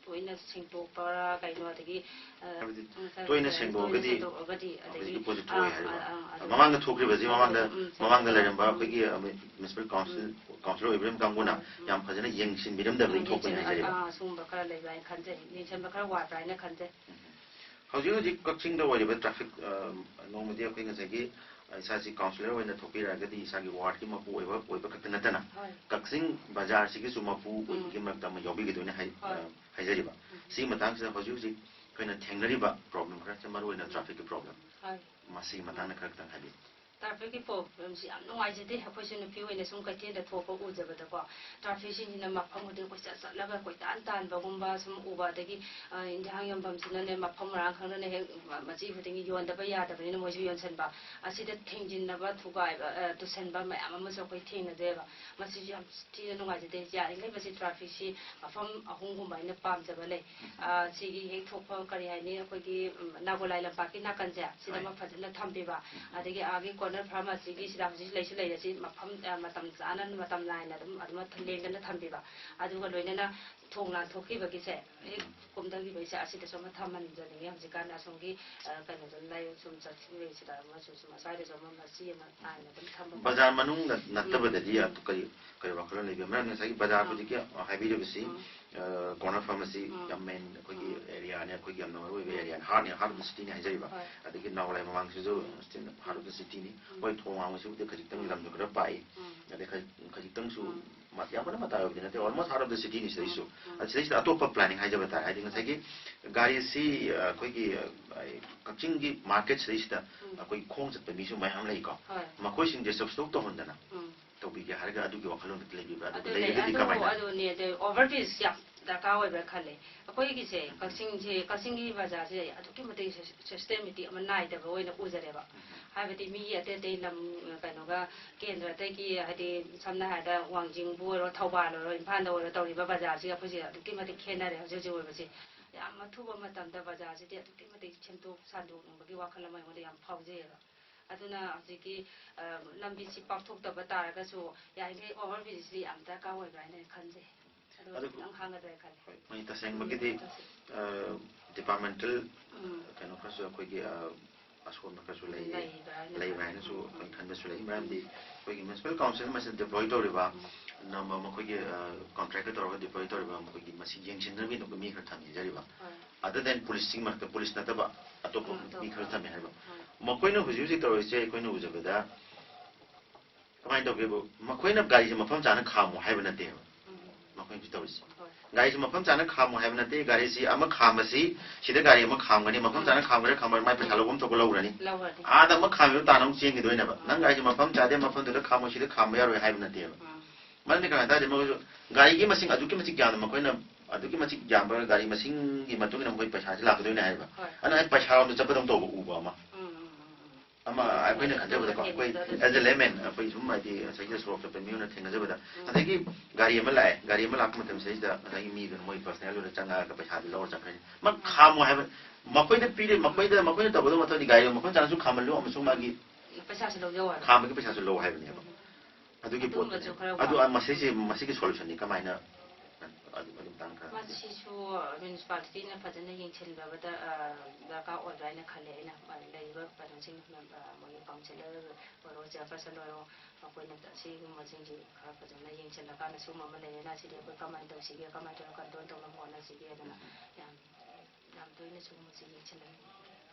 ꯇꯣꯏꯅ ꯁꯦꯡꯗꯣꯛꯄꯔꯥ ꯀꯩꯅꯣ, ꯑꯗꯒꯤ, ꯑ, ꯍꯥꯏꯕꯗꯤ ꯉꯁꯥꯏ ꯇꯣꯏꯅ ꯇꯣꯏꯅ ꯁꯦꯡꯗꯣꯛꯑꯒꯗꯤ ꯁꯦꯡꯗꯣꯛꯑꯒꯗꯤ, ꯑꯗꯒꯤ, ꯍꯧꯖꯤꯛꯀꯤ ꯄꯣꯠꯁꯤ ꯑꯥ, ꯊꯣꯛꯑꯣꯏ ꯍꯥꯏꯔꯤꯕ꯫ ꯑꯥ, ꯑꯥ, ꯑꯗꯨ ꯃꯃꯥꯡꯗ ꯊꯣꯛꯈ꯭ꯔꯤꯕꯁꯤ, ꯎꯝ, ꯃꯃꯥꯡꯗ, ꯎꯝ, ꯎꯝ, ꯃꯃꯥꯡꯗ ꯁꯦꯡꯗꯣꯛꯄ, ꯂꯩꯔꯝꯕ ꯎꯝ, ꯑꯩꯈꯣꯏꯒꯤ, ꯑ, ꯃ꯭ꯌꯨꯅꯤꯁꯤꯄꯥꯜ ꯀꯥꯎꯟꯁꯤꯜ, ꯎꯝ, ꯀꯥꯎꯟꯁꯤꯜ ꯑꯣꯏꯕꯤꯔꯝꯕ ꯀꯥꯡꯕꯨꯅ ꯎꯝ, ꯎꯝ꯫ ꯌꯥꯝ ꯐꯖꯅ ꯌꯦꯡꯁꯤꯟꯕꯤꯔꯝꯗꯕꯗꯒꯤ ꯎꯝ, ꯊꯣꯛꯄꯅꯤ ꯌꯦꯡꯁꯤꯟꯕ-, ꯍꯥꯏꯖꯔꯤꯕ꯫ ꯑꯥ, ꯁꯤꯒꯨꯝꯕ ꯈꯔ ꯂꯩꯕ꯭ꯔꯥ ꯍꯥꯏꯅ ꯈꯟꯖꯩ, ꯌꯦꯡꯁꯤꯟꯕ ꯈꯔ ꯋꯥꯠꯄ꯭ꯔꯥ ꯍꯥꯏꯅ ꯈꯟꯖꯩ꯫ ꯎꯝ꯫ ꯍꯧꯖꯤꯛ ꯍꯧꯖꯤꯛ ꯀꯛꯆꯤꯡꯗ ꯑꯣꯏꯔꯤꯕ ꯇ꯭ꯔꯥꯐꯤꯛ, ꯑ, ꯅꯣꯡꯃꯗꯤ ꯑꯩꯈꯣꯏ ꯉꯁꯥꯏꯒꯤ, ꯑ, ꯏꯁꯥꯁꯤ ꯀꯥꯎꯟꯁꯤꯂꯔ ꯑꯣꯏꯅ ꯊꯣꯛꯄꯤꯔꯛꯑꯒꯗꯤ ꯏꯁꯥꯒꯤ ꯋꯥꯔꯗꯀꯤ ꯃꯄꯨ ꯑꯣꯏꯕ, ꯑꯣꯏꯕ ꯈꯛꯇ ꯅꯠꯇꯅ ꯍꯣꯏ꯫ ꯀꯛꯆꯤꯡ ꯕꯖꯥꯔꯁꯤꯒꯤꯁꯨ ꯃꯄꯨ ꯎꯝ꯫ ꯑꯣꯏꯕꯒꯤ ꯃꯔꯛꯇ ꯑꯃ ꯌꯥꯎꯕꯤꯒꯗꯣꯏꯅꯤ ꯍꯥꯏ-, ꯍꯣꯏ꯫ ꯑ, ꯍꯥꯏꯖꯔꯤꯕ꯫ ꯎꯝ꯫ ꯁꯤꯒꯤ ꯃꯇꯥꯡꯁꯤꯗ ꯍꯧꯖꯤꯛ ꯍꯧꯖꯤꯛ ꯑꯩꯈꯣꯏꯅ ꯊꯦꯡꯅꯔꯤꯕ ꯄ꯭ꯔꯣꯕ꯭ꯂꯦꯝ ꯈꯔꯁꯦ, ꯃꯔꯨꯑꯣꯏꯅ ꯇ꯭ꯔꯥꯐꯤꯛꯀꯤ ꯄ꯭ꯔꯣꯕ꯭ꯂꯦꯝ, ꯍꯣꯏ꯫ ꯃꯁꯤꯒꯤ ꯃꯇꯥꯡꯗ ꯈꯔ ꯈꯤꯇꯪ ꯍꯥꯏꯕꯤꯌꯨ꯫ ꯇ꯭ꯔꯥꯐꯤꯛꯀꯤ ꯄ꯭ꯔꯣꯕ꯭ꯂꯦꯝꯁꯤ ꯌꯥꯝ ꯅꯨꯡꯉꯥꯏꯖꯗꯦ꯫ ꯑꯩꯈꯣꯏꯁꯨ ꯅꯨꯄꯤ ꯑꯣꯏꯅ ꯁꯨꯝ ꯀꯩꯊꯦꯜꯗ ꯊꯣꯛꯄ ꯎꯖꯕꯗꯀꯣ, ꯇ꯭ꯔꯥꯐꯤꯛꯁꯤꯡꯁꯤꯅ ꯃꯐꯝ ꯈꯨꯗꯤꯡ ꯀꯣꯏꯆꯠ ꯆꯠꯂꯒ ꯀꯣꯏꯇꯥꯟ ꯇꯥꯟꯕꯒꯨꯝꯕ ꯁꯨꯝ ꯎꯕ, ꯑꯗꯒꯤ ꯑ, ꯏꯟꯖꯥꯡ ꯌꯣꯟꯐꯝꯁꯤꯅꯅꯦ, ꯃꯐꯝ ꯃꯔꯥꯡ ꯈꯪꯗꯅ ꯍꯦꯛ ꯃ- ꯃꯆꯤ ꯈꯨꯗꯤꯡꯒꯤ ꯌꯣꯟꯗꯕ ꯌꯥꯗꯕꯅꯤꯅ ꯃꯣꯏꯁꯨ ꯌꯣꯟꯁꯤꯟꯕ, ꯑꯁꯤꯗ ꯊꯦꯡꯖꯤꯟꯅꯕ, ꯊꯨꯒꯥꯏꯕ, ꯑ, ꯇꯨꯁꯟꯕ ꯃꯌꯥꯝ ꯑꯃꯁꯨ ꯑꯩꯈꯣꯏ ꯊꯦꯡꯅꯖꯩꯑꯕ꯫ ꯃꯁꯤꯁꯨ ꯌꯥꯝ ꯊꯤꯅ ꯅꯨꯡꯉꯥꯏꯖꯗꯦ꯫ ꯌꯥꯔꯤꯈꯩ ꯃꯁꯤ ꯇ꯭ꯔꯥꯐꯤꯛꯁꯤ ꯃꯐꯝ ꯑꯍꯨꯝꯒꯨꯝꯕ ꯑꯩꯅ ꯄꯥꯝꯖꯕ ꯂꯩ꯫ ꯑ, ꯁꯤꯒꯤ ꯍꯦꯛ ꯊꯣꯛꯐꯝ, ꯀꯔꯤ ꯍꯥꯏꯅꯤ, ꯑꯩꯈꯣꯏꯒꯤ ꯎꯝ, ꯅꯥꯒꯣꯂꯥꯏ ꯂꯝꯄꯥꯛꯀꯤ ꯅꯥꯀꯟꯁꯦ, ꯁꯤꯗ ꯍꯣꯏ꯫ ꯑꯃ ꯐꯖꯅ ꯊꯝꯕꯤꯕ, ꯑꯗꯒꯤ ꯑꯥꯒꯤ ꯀꯣꯔꯅꯔ ꯐꯥꯔꯃꯥꯁꯤꯒꯤ ꯁꯤꯗ ꯍꯧꯖꯤꯛ ꯂꯩꯁꯨ ꯂꯩꯔꯦ, ꯁꯤ ꯃꯐꯝ ꯑ, ꯃꯇꯝ ꯆꯥꯅ, ꯃꯇꯝ ꯅꯥꯏꯅ ꯑꯗꯨꯝ ꯑꯗꯨꯃ ꯂꯦꯡꯗꯅ ꯊꯝꯕꯤꯕ, ꯑꯗꯨꯒ ꯂꯣꯏꯅꯅ ꯊꯣꯡ ꯂꯥꯟꯊꯣꯛꯈꯤꯕꯒꯤꯁꯦ, ꯍꯦꯛ ꯀꯨꯝꯊꯈꯤꯕꯒꯤꯁꯦ, ꯑꯁꯤꯗꯁꯨ ꯑꯃ ꯊꯝꯍꯟꯖꯅꯤꯡꯉꯤ꯫ ꯍꯧꯖꯤꯛꯀꯥꯟ ꯑꯁꯣꯝꯒꯤ ꯑ, ꯀꯩꯅꯣꯗ ꯂꯥꯏ ꯁꯨꯝ ꯆꯠꯈꯤꯕꯁꯤꯗ ꯑꯃꯁꯨ ꯁꯨꯝ ꯑꯁ꯭ꯋꯥꯏꯗꯁꯨ ꯑꯃ ꯃꯆꯤ ꯑꯃ ꯅꯥꯏꯅ ꯑꯗꯨꯝ ꯊꯝꯕ꯫ ꯕꯖꯥꯔ ꯃꯅꯨꯡ ꯅꯠ- ꯅꯠꯇꯕꯗꯗꯤ ꯑꯇꯣꯞ- ꯀꯔꯤ ꯀꯔꯤ ꯋꯥꯈꯜꯂꯣꯟ ꯂꯩꯕꯤꯕ? ꯃꯔꯝꯗꯤ ꯉꯁꯥꯏꯒꯤ ꯕꯖꯥꯔ ꯎꯝ꯫ ꯍꯧꯖꯤꯛꯀꯤ ꯍꯥꯏꯕꯤꯔꯤꯕꯁꯤ ꯎꯝ꯫ ꯀꯣꯔꯅꯔ ꯐꯥꯔꯃꯥꯁꯤ ꯎꯝ꯫ ꯌꯥꯝ ꯃꯦꯟ ꯑꯩꯈꯣꯏꯒꯤ ꯎꯝ꯫ ꯑꯦꯔꯤꯌꯥꯅꯤ, ꯑꯩꯈꯣꯏꯒꯤ ꯌꯥꯝꯅ ꯃꯔꯨ ꯑꯣꯏꯕ ꯎꯝ꯫ ꯑꯦꯔꯤꯌꯥꯅꯤ, ꯍꯥꯔꯠꯅꯤ, ꯍꯥꯔꯠ ꯑꯣꯐ ꯗ ꯁꯤꯇꯤꯅꯤ ꯍꯥꯏꯖꯔꯤꯕ꯫ ꯍꯣꯏ꯫ ꯑꯗꯒꯤ ꯅꯥꯎꯔꯥꯏ ꯃꯃꯥꯡꯁꯤꯁꯨ ꯁ꯭ꯇꯤꯜ ꯍꯥꯔꯠ ꯑꯣꯐ ꯗ ꯁꯤꯇꯤꯅꯤ꯫ ꯎꯝ꯫ ꯍꯣꯏ, ꯊꯣꯡ ꯍꯥꯡꯕꯁꯤꯕꯨꯗꯤ ꯈꯖꯤꯛꯇꯪ ꯎꯝ꯫ ꯂꯝꯁꯨ ꯈꯔ ꯄꯥꯛꯏ, ꯎꯝ꯫ ꯑꯗꯩ ꯈꯖꯤꯛ- ꯈꯖꯤꯛꯇꯪꯁꯨ ꯃ- ꯌꯥꯝ ꯀꯟꯅ ꯃꯇꯥꯏ ꯑꯣꯏꯕꯗꯤ ꯅꯠꯇꯦ, ꯑꯣꯜꯃꯣꯁ ꯍꯥꯔꯠ ꯑꯣꯐ ꯗ ꯁꯤꯇꯤꯅꯤ ꯁꯤꯗꯩꯁꯨ꯫ ꯎꯝ꯫ ꯎꯝ꯫ ꯑꯗ ꯁꯤꯗꯩꯁꯤꯗ ꯑꯇꯣꯞꯄ ꯄ꯭ꯂꯥꯅꯤꯡ ꯍꯥꯏꯖꯕ ꯇꯥꯔꯦ, ꯍꯥꯏꯗꯤ ꯉꯁꯥꯏꯒꯤ ꯒꯥꯔꯤꯁꯤ ꯑ, ꯑꯩꯈꯣꯏꯒꯤ ꯑ, ꯀꯛꯆꯤꯡꯒꯤ ꯃꯥꯔꯀꯦꯠ ꯁꯤꯗꯩꯁꯤꯗ ꯎꯝ꯫ ꯑꯩꯈꯣꯏ ꯈꯣꯡ ꯆꯠꯄ ꯃꯤꯁꯨ ꯃꯌꯥꯝ ꯂꯩꯀꯣ꯫ ꯍꯣꯏ꯫ ꯃꯈꯣꯏꯁꯤꯡꯁꯦ ꯁꯕꯁꯤꯗꯥꯏꯁ ꯇꯧꯍꯟꯗꯅ ꯎꯝ꯫ ꯇꯧꯕꯤꯒꯦ ꯍꯥꯏꯔꯒ ꯑꯗꯨꯒꯤ ꯋꯥꯈꯜꯂꯣꯟꯗꯨ ꯂꯩꯕꯤꯕ꯭ꯔꯥ? ꯑꯗꯨꯒ ꯑꯗꯨ ꯂꯩ, ꯂꯩꯔꯒꯗꯤ ꯑꯗꯨ, ꯀꯃꯥꯏꯅ? ꯑꯗꯨꯅꯦ, ꯑꯗꯨ ꯑꯣꯚꯔ ꯕ꯭ꯔꯤꯖ ꯌꯥꯝ ꯗꯔꯀꯥꯔ ꯑꯣꯏꯕ꯭ꯔꯥ ꯈꯜꯂꯦ꯫ ꯑꯩꯈꯣꯏꯒꯤꯁꯦ, ꯎꯝ꯫ ꯀꯛꯆꯤꯡꯁꯦ, ꯀꯛꯆꯤꯡꯒꯤ ꯕꯖꯥꯔꯁꯦ ꯑꯗꯨꯛꯀꯤ ꯃꯇꯤꯛ ꯁꯤꯁ- ꯁꯤꯁꯇꯦꯃꯦꯇꯤꯛ ꯑꯃ ꯅꯥꯏꯗꯕ ꯑꯣꯏꯅ ꯎꯖꯔꯦꯕ꯫ ꯍꯥꯏꯕꯗꯤ ꯃꯤꯒꯤ ꯑꯇꯩ ꯑꯇꯩ ꯂꯝ, ꯀꯩꯅꯣꯒ, ꯀꯦꯟꯗ꯭ꯔ ꯑꯇꯩꯒꯤ, ꯍꯥꯏꯗꯤ ꯁꯝꯅ ꯍꯥꯏꯔꯕꯗ ꯋꯥꯡꯖꯤꯡꯕꯨ ꯑꯣꯏꯔꯣ, ꯊꯧꯕꯥꯜ ꯑꯣꯏꯔꯣ, ꯏꯝꯐꯥꯜꯗ ꯑꯣꯏꯔꯣ, ꯇꯧꯔꯤꯕ ꯕꯖꯥꯔꯁꯤꯒ ꯑꯩꯈꯣꯏꯁꯦ ꯑꯗꯨꯛꯀꯤ ꯃꯇꯤꯛ ꯈꯦꯠꯅꯔꯦ ꯍꯧꯖꯤꯛ ꯍꯧꯖꯤꯛ ꯑꯣꯏꯕꯁꯦ꯫ ꯌꯥꯝ ꯑꯊꯨꯕ ꯃꯇꯝꯗ ꯕꯖꯥꯔꯁꯤꯗꯤ ꯑꯗꯨꯛꯀꯤ ꯃꯇꯤꯛ ꯁꯦꯝꯗꯣꯛ ꯁꯥꯟꯗꯣꯛꯅꯤꯡꯕꯒꯤ ꯋꯥꯈꯜ ꯑꯃ ꯑꯩꯉꯣꯟꯗ ꯌꯥꯝ ꯐꯥꯎꯖꯩꯌꯦꯕ꯫ ꯑꯗꯨꯅ ꯍꯧꯖꯤꯛꯀꯤ, ꯑ, ꯂꯝꯕꯤꯁꯤ ꯄꯥꯛꯊꯣꯛꯇꯕ ꯇꯥꯔꯒꯁꯨ, ꯌꯥꯔꯤꯈꯩ ꯑꯣꯚꯔ ꯕ꯭ꯔꯤꯖꯁꯤ ꯌꯥꯝ ꯗꯔꯀꯥꯔ ꯑꯣꯏꯕ꯭ꯔꯥ ꯍꯥꯏꯅ ꯈꯟꯖꯩ꯫ ꯑꯗꯨ ꯑꯗꯨ ꯈꯤꯇꯪ ꯍꯥꯡꯒꯗ꯭ꯔꯥ ꯈꯜꯂꯤ꯫ ꯍꯣꯏ, ꯃꯣꯏ ꯇꯁꯦꯡꯕꯒꯤꯗꯤ, ꯎꯝ, ꯇꯁꯦꯡ- ꯑ, ꯗꯤꯄꯥꯔꯠꯃꯦꯟꯇꯦꯜ ꯎꯝ꯫ ꯀꯩꯅꯣ ꯈꯔꯁꯨ, ꯑꯩꯈꯣꯏꯒꯤ, ꯑ, ꯑꯁꯣꯟꯕ ꯈꯔꯁꯨ ꯂꯩ, ꯂꯩꯕ꯭ꯔꯥ ꯍꯥꯏꯅ ꯂꯩꯕ꯭ꯔꯥ ꯈꯜꯂꯤ꯫ ꯍꯥꯏꯅꯁꯨ ꯎꯝ, ꯑꯩꯈꯣꯏ ꯎꯝ꯫ ꯈꯟꯕꯁꯨ ꯂꯩ꯫ ꯃꯔꯝꯗꯤ ꯑꯩꯈꯣꯏꯒꯤ ꯃ꯭ꯌꯨꯅꯤꯁꯤꯄꯥꯜ ꯀꯥꯎꯟꯁꯤꯜ ꯃꯁꯤꯗ ꯗꯤꯄ꯭ꯂꯣꯏ ꯇꯧꯔꯤꯕ, ꯅꯝꯕ ꯃꯈꯣꯏꯒꯤ, ꯑ, ꯀꯣꯟꯇ꯭ꯔꯦꯛꯀ ꯇꯧꯔꯒ ꯗꯤꯄ꯭ꯂꯣꯏ ꯇꯧꯔꯤꯕ, ꯃꯈꯣꯏꯒꯤ ꯃꯁꯤ ꯌꯦꯡꯁꯤꯟꯅꯕꯒꯤꯗꯃꯛꯇ ꯃꯤ ꯈꯔ ꯊꯝꯖꯔꯤꯕ꯫ ꯍꯣꯏ꯫ Other than ꯄꯨꯂꯤꯁꯁꯤꯡ ꯃꯔꯛꯇ, ꯄꯨꯂꯤꯁ ꯅꯠꯇꯕ ꯑꯇꯣꯞꯄ ꯎꯝ, ꯃꯤ ꯑꯇꯣꯞꯄ꯫ ꯈꯔ ꯊꯝꯃꯦ ꯍꯥꯏꯕ꯫ ꯍꯣꯏ꯫ ꯃꯈꯣꯏꯅ ꯍꯧꯖꯤꯛ ꯍꯧꯖꯤꯛ ꯇꯧꯔꯤꯁꯦ ꯑꯩꯈꯣꯏꯅ ꯎꯖꯕꯗ ꯀꯃꯥꯏꯅ ꯇꯧꯒꯦꯕꯨ, ꯃꯈꯣꯏꯅ ꯒꯥꯔꯤꯁꯦ ꯃꯐꯝ ꯆꯥꯅ ꯈꯥꯝꯃꯣ ꯍꯥꯏꯕ ꯅꯠꯇꯦꯕ꯫ ꯎꯝ꯫ ꯃꯈꯣꯏꯅ ꯍꯧꯖꯤꯛ ꯇꯧꯔꯤꯁꯦ꯫ ꯍꯣꯏ꯫ ꯒꯥꯔꯤꯁꯤ ꯃꯐꯝ ꯆꯥꯅ ꯈꯥꯝꯃꯨ ꯍꯥꯏꯕ ꯅꯠꯇꯦ꯫ ꯒꯥꯔꯤꯁꯤ ꯑꯃ ꯈꯥꯝꯕꯁꯤ, ꯁꯤꯗ ꯒꯥꯔꯤ ꯑꯃ ꯈꯥꯝꯒꯅꯤ, ꯃꯐꯝ ꯆꯥꯅ ꯈꯥꯝꯈ꯭ꯔꯦ ꯈꯥꯝꯕ ꯃꯥꯏ ꯄꯩꯁꯥ ꯂꯧꯐꯝ ꯊꯣꯛꯄ ꯂꯧꯈ꯭ꯔꯅꯤ꯫ ꯂꯧꯈ꯭ꯔꯅꯤ꯫ ꯑꯥꯗ ꯑꯃ ꯈꯥꯝꯃꯤꯕ ꯇꯥꯅ ꯑꯃꯨꯛ ꯆꯦꯟꯈꯤꯗꯣꯏꯅꯦꯕ꯫ ꯅꯪ ꯒꯥꯔꯤꯁꯤ ꯃꯐꯝ ꯆꯥꯗꯦ, ꯃꯐꯝꯗꯨꯗ ꯈꯥꯝꯃꯣ, ꯁꯤꯗ ꯈꯥꯝꯕ ꯌꯥꯔꯣꯏ ꯍꯥꯏꯕ ꯅꯠꯇꯦꯕ꯫ ꯎꯝ꯫ ꯃꯔꯝꯗꯤ ꯀꯃꯥꯏꯅ ꯇꯥꯔꯗꯤ ꯃꯈꯣꯏꯁꯨ ꯒꯥꯔꯤꯒꯤ ꯃꯁꯤꯡ ꯑꯗꯨꯛꯀꯤ ꯃꯇꯤꯛ ꯌꯥꯝꯅ, ꯃꯈꯣꯏꯅ ꯑꯗꯨꯛꯀꯤ ꯃꯇꯤꯛ ꯌꯥꯝꯕ ꯒꯥꯔꯤ ꯃꯁꯤꯡꯒꯤ ꯃꯇꯨꯡ ꯏꯟꯅ ꯃꯈꯣꯏ ꯄꯩꯁꯥꯁꯤ ꯂꯥꯛꯀꯗꯣꯏꯅꯦ ꯍꯥꯏꯕ꯫ ꯍꯣꯏ꯫ ꯑꯗꯨꯅ ꯑꯩ ꯄꯩꯁꯥꯔꯣꯝꯗ ꯆꯠꯄꯗꯧꯅ ꯇꯧꯕ ꯎꯕ ꯑꯃ꯫ ꯎꯝ, ꯎꯝ, ꯎꯝ, ꯎꯝ꯫ ꯑꯃ ꯑꯩꯈꯣꯏꯅ ꯈꯟꯖꯕꯗꯀꯣ, ꯑꯩꯈꯣꯏ ꯊꯦꯡꯅꯖꯕꯗ꯫ As a layman, ꯑꯩꯈꯣꯏ ꯁꯨꯝ ꯍꯥꯏꯗꯤ ꯉꯁꯥꯏꯒꯤ ꯁꯣꯔꯣꯛ ꯆꯠꯄ ꯃꯤꯑꯣꯏꯅ ꯊꯦꯡꯅꯖꯕꯗ, ꯎꯝ꯫ ꯉꯁꯥꯏꯒꯤ ꯒꯥꯔꯤ ꯑꯃ ꯂꯥꯛꯑꯦ, ꯒꯥꯔꯤ ꯑꯃ ꯂꯥꯛꯄ ꯃꯇꯝꯁꯤꯗꯩꯁꯤꯗ ꯉꯁꯥꯏꯒꯤ ꯃꯤꯗꯨꯅ ꯃꯣꯏ personal ꯑꯣꯏꯅ ꯆꯪꯉꯛꯑꯒ ꯄꯩꯁꯥꯗꯨ ꯂꯧꯔ ꯆꯠꯈ꯭ꯔꯅꯤ꯫ ꯃꯥ ꯎꯝ꯫ ꯈꯥꯝꯃꯣ ꯍꯥꯏꯕ, ꯃꯈꯣꯏꯗ ꯄꯤꯔꯦ, ꯃꯈꯣꯏꯗ, ꯃꯈꯣꯏꯅ ꯇꯧꯒꯗꯕ ꯃꯊꯧꯗꯤ ꯒꯥꯔꯤꯗꯣ ꯃꯐꯝ ꯆꯥꯅꯁꯨ ꯈꯥꯝꯍꯜꯂꯨ ꯑꯃꯁꯨꯡ ꯃꯥꯒꯤ ꯄꯩꯁꯥꯁꯨ ꯂꯧꯖꯧ ꯍꯥꯏꯕ꯫ ꯈꯥꯝꯕꯒꯤ ꯄꯩꯁꯥꯁꯨ ꯂꯧ ꯍꯥꯏꯕꯅꯦꯕ꯫ ꯎꯝ꯫ ꯑꯗꯨꯒꯤ ꯄꯣꯠꯇꯨꯅꯦ꯫ ꯑꯗꯨꯒꯨꯝꯕꯁꯨ ꯈꯔ ꯑꯗꯨ, ꯋꯥꯠꯂꯤ꯫ ꯃꯁꯤꯁꯦ, ꯃꯁꯤꯒꯤ solution ꯗꯤ ꯀꯃꯥꯏꯅ, ꯑꯗꯨ, ꯑꯗꯨ ꯃꯇꯥꯡ ꯈꯔ ꯍꯥꯏꯕꯤꯌꯨ꯫ ꯃꯁꯤꯁꯨ municipality ꯅ ꯐꯖꯅ ꯌꯦꯡꯁꯤꯟꯕꯤꯕꯗ, ꯑ, ꯗꯔꯀꯥꯔ ꯑꯣꯏꯕ꯭ꯔꯥ ꯍꯥꯏꯅ ꯈꯜꯂꯦ꯫ ꯑꯩꯅ, ꯑ, ꯂꯩꯔꯤꯕ ꯀꯩꯅꯣꯁꯤꯡ, ꯑ, ꯃꯣꯏꯒꯤ councillor ꯑꯣꯏꯔꯣ, chairperson ꯑꯣꯏꯔꯣ, ꯃꯈꯣꯏꯅ ꯁꯤꯒꯨꯝꯕꯁꯤꯡꯁꯤ ꯈꯔ ꯐꯖꯅ ꯌꯦꯡꯁꯤꯜꯂꯀꯥꯟꯗ ꯁꯤꯒꯨꯝꯕ ꯑꯃ ꯂꯩꯔꯦꯅ ꯁꯤꯗꯤ ꯑꯩꯈꯣꯏ ꯀꯃꯥꯏꯅ ꯇꯧꯁꯤꯒꯦ, ꯀꯃꯥꯏꯅ ꯇꯧꯔꯒ control ꯇꯧꯅꯕ ꯍꯣꯠꯅꯁꯤꯒꯦ ꯑꯗꯨꯅ ꯎꯝ꯫ ꯌꯥꯝ, ꯌꯥꯝ ꯇꯣꯏꯅ ꯁꯤꯒꯨꯝꯕꯁꯤ ꯌꯦꯡꯁꯤꯜꯂꯝꯃꯤ꯫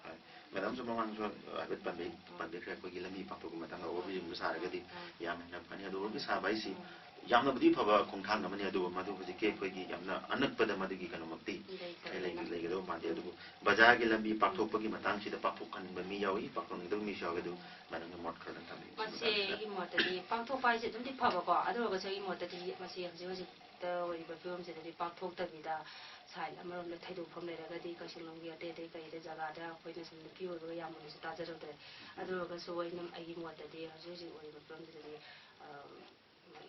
ꯍꯣꯏ꯫ Madam ꯁꯨ ꯃꯃꯥꯡꯁꯨ ꯍꯥꯏꯐꯦꯠ ꯄꯟꯕꯤ-, ꯎꯝ꯫ ꯄꯟꯕꯤꯈ꯭ꯔꯦ, ꯑꯩꯈꯣꯏꯒꯤ ꯂꯝꯕꯤ ꯄꯥꯛꯊꯣꯛꯄ ꯃꯇꯥꯡꯗ overbridge ꯌꯦꯡꯕ ꯁꯥꯔꯒꯗꯤ ꯎꯝ꯫ ꯌꯥꯝ ꯍꯦꯟꯅ ꯐꯅꯤ꯫ ꯑꯗꯨ overbridge ꯁꯥꯕ ꯍꯥꯏꯁꯤ ꯎꯝ꯫ ꯌꯥꯝꯅꯕꯨꯗꯤ ꯐꯕ ꯈꯣꯡꯊꯥꯡ ꯑꯃꯅꯤ, ꯑꯗꯨꯕꯨ ꯃꯗꯨ ꯍꯧꯖꯤꯛꯀꯤ ꯑꯩꯈꯣꯏꯒꯤ ꯌꯥꯝꯅ ꯑꯅꯛꯄꯗ ꯃꯗꯨꯒꯤ ꯀꯩꯅꯣꯃꯛꯇꯤ ꯂꯩꯇꯕꯅꯤꯅ꯫ ꯂꯩ-, ꯂꯩꯒꯗꯧꯕ ꯃꯥꯟꯗꯦ꯫ ꯎꯝ꯫ ꯑꯗꯨꯕꯨ ꯕꯖꯥꯔꯒꯤ ꯂꯝꯕꯤ ꯄꯥꯛꯊꯣꯛꯄꯒꯤ ꯃꯇꯥꯡꯁꯤꯗ ꯄꯥꯛꯊꯣꯛꯍꯟꯅꯤꯡꯕ ꯃꯤ ꯌꯥꯎꯏ, ꯄꯥꯛꯊꯣꯛꯅꯤꯡꯗꯕ ꯃꯤꯁꯨ ꯌꯥꯎꯏ꯫ ꯑꯗꯨ ꯎꯝ꯫ Madam ꯒꯤ ꯃꯣꯠ ꯈꯔꯗꯪ ꯊꯝꯕꯤꯌꯨ꯫ ꯃꯁꯤ ꯑꯩꯒꯤ ꯃꯣꯠꯇꯗꯤ ꯄꯥꯛꯊꯣꯛꯄ ꯍꯥꯏꯁꯦ ꯑꯗꯨꯝꯗꯤ ꯐꯕꯀꯣ, ꯑꯗꯨ ꯑꯣꯏꯔꯒꯁꯨ ꯑꯩꯒꯤ ꯃꯣꯠꯇꯗꯤ ꯃꯁꯤ ꯍꯧꯖꯤꯛ ꯍꯧꯖꯤꯛꯇ ꯑꯣꯏꯔꯤꯕ ꯐꯤꯕꯝꯁꯤꯗꯗꯤ ꯄꯥꯛꯊꯣꯛꯇꯕꯤꯗ side ꯑꯃꯔꯣꯝꯗ ꯊꯩꯗꯣꯛꯐꯝ ꯂꯩꯔꯒꯗꯤ ꯀꯛꯆꯤꯡꯂꯣꯝꯒꯤ ꯑꯇꯩ ꯑꯇꯩ ꯀꯩꯗ ꯖꯒꯥꯗ ꯑꯩꯈꯣꯏꯅ ꯁꯨꯝ ꯅꯨꯄꯤ ꯑꯣꯏꯕꯒ ꯌꯥꯝ ꯃꯨꯟꯅꯁꯨ ꯇꯥꯖꯔꯨꯗ꯭ꯔꯦ꯫ ꯑꯗꯨ ꯑꯣꯏꯔꯒꯁꯨ ꯑꯩꯅ ꯑꯩꯒꯤ ꯃꯣꯠꯇꯗꯤ ꯍꯧꯖꯤꯛ ꯍꯧꯖꯤꯛ ꯑꯣꯏꯔꯤꯕ ꯐꯤꯕꯝꯁꯤꯗꯗꯤ, ꯑ,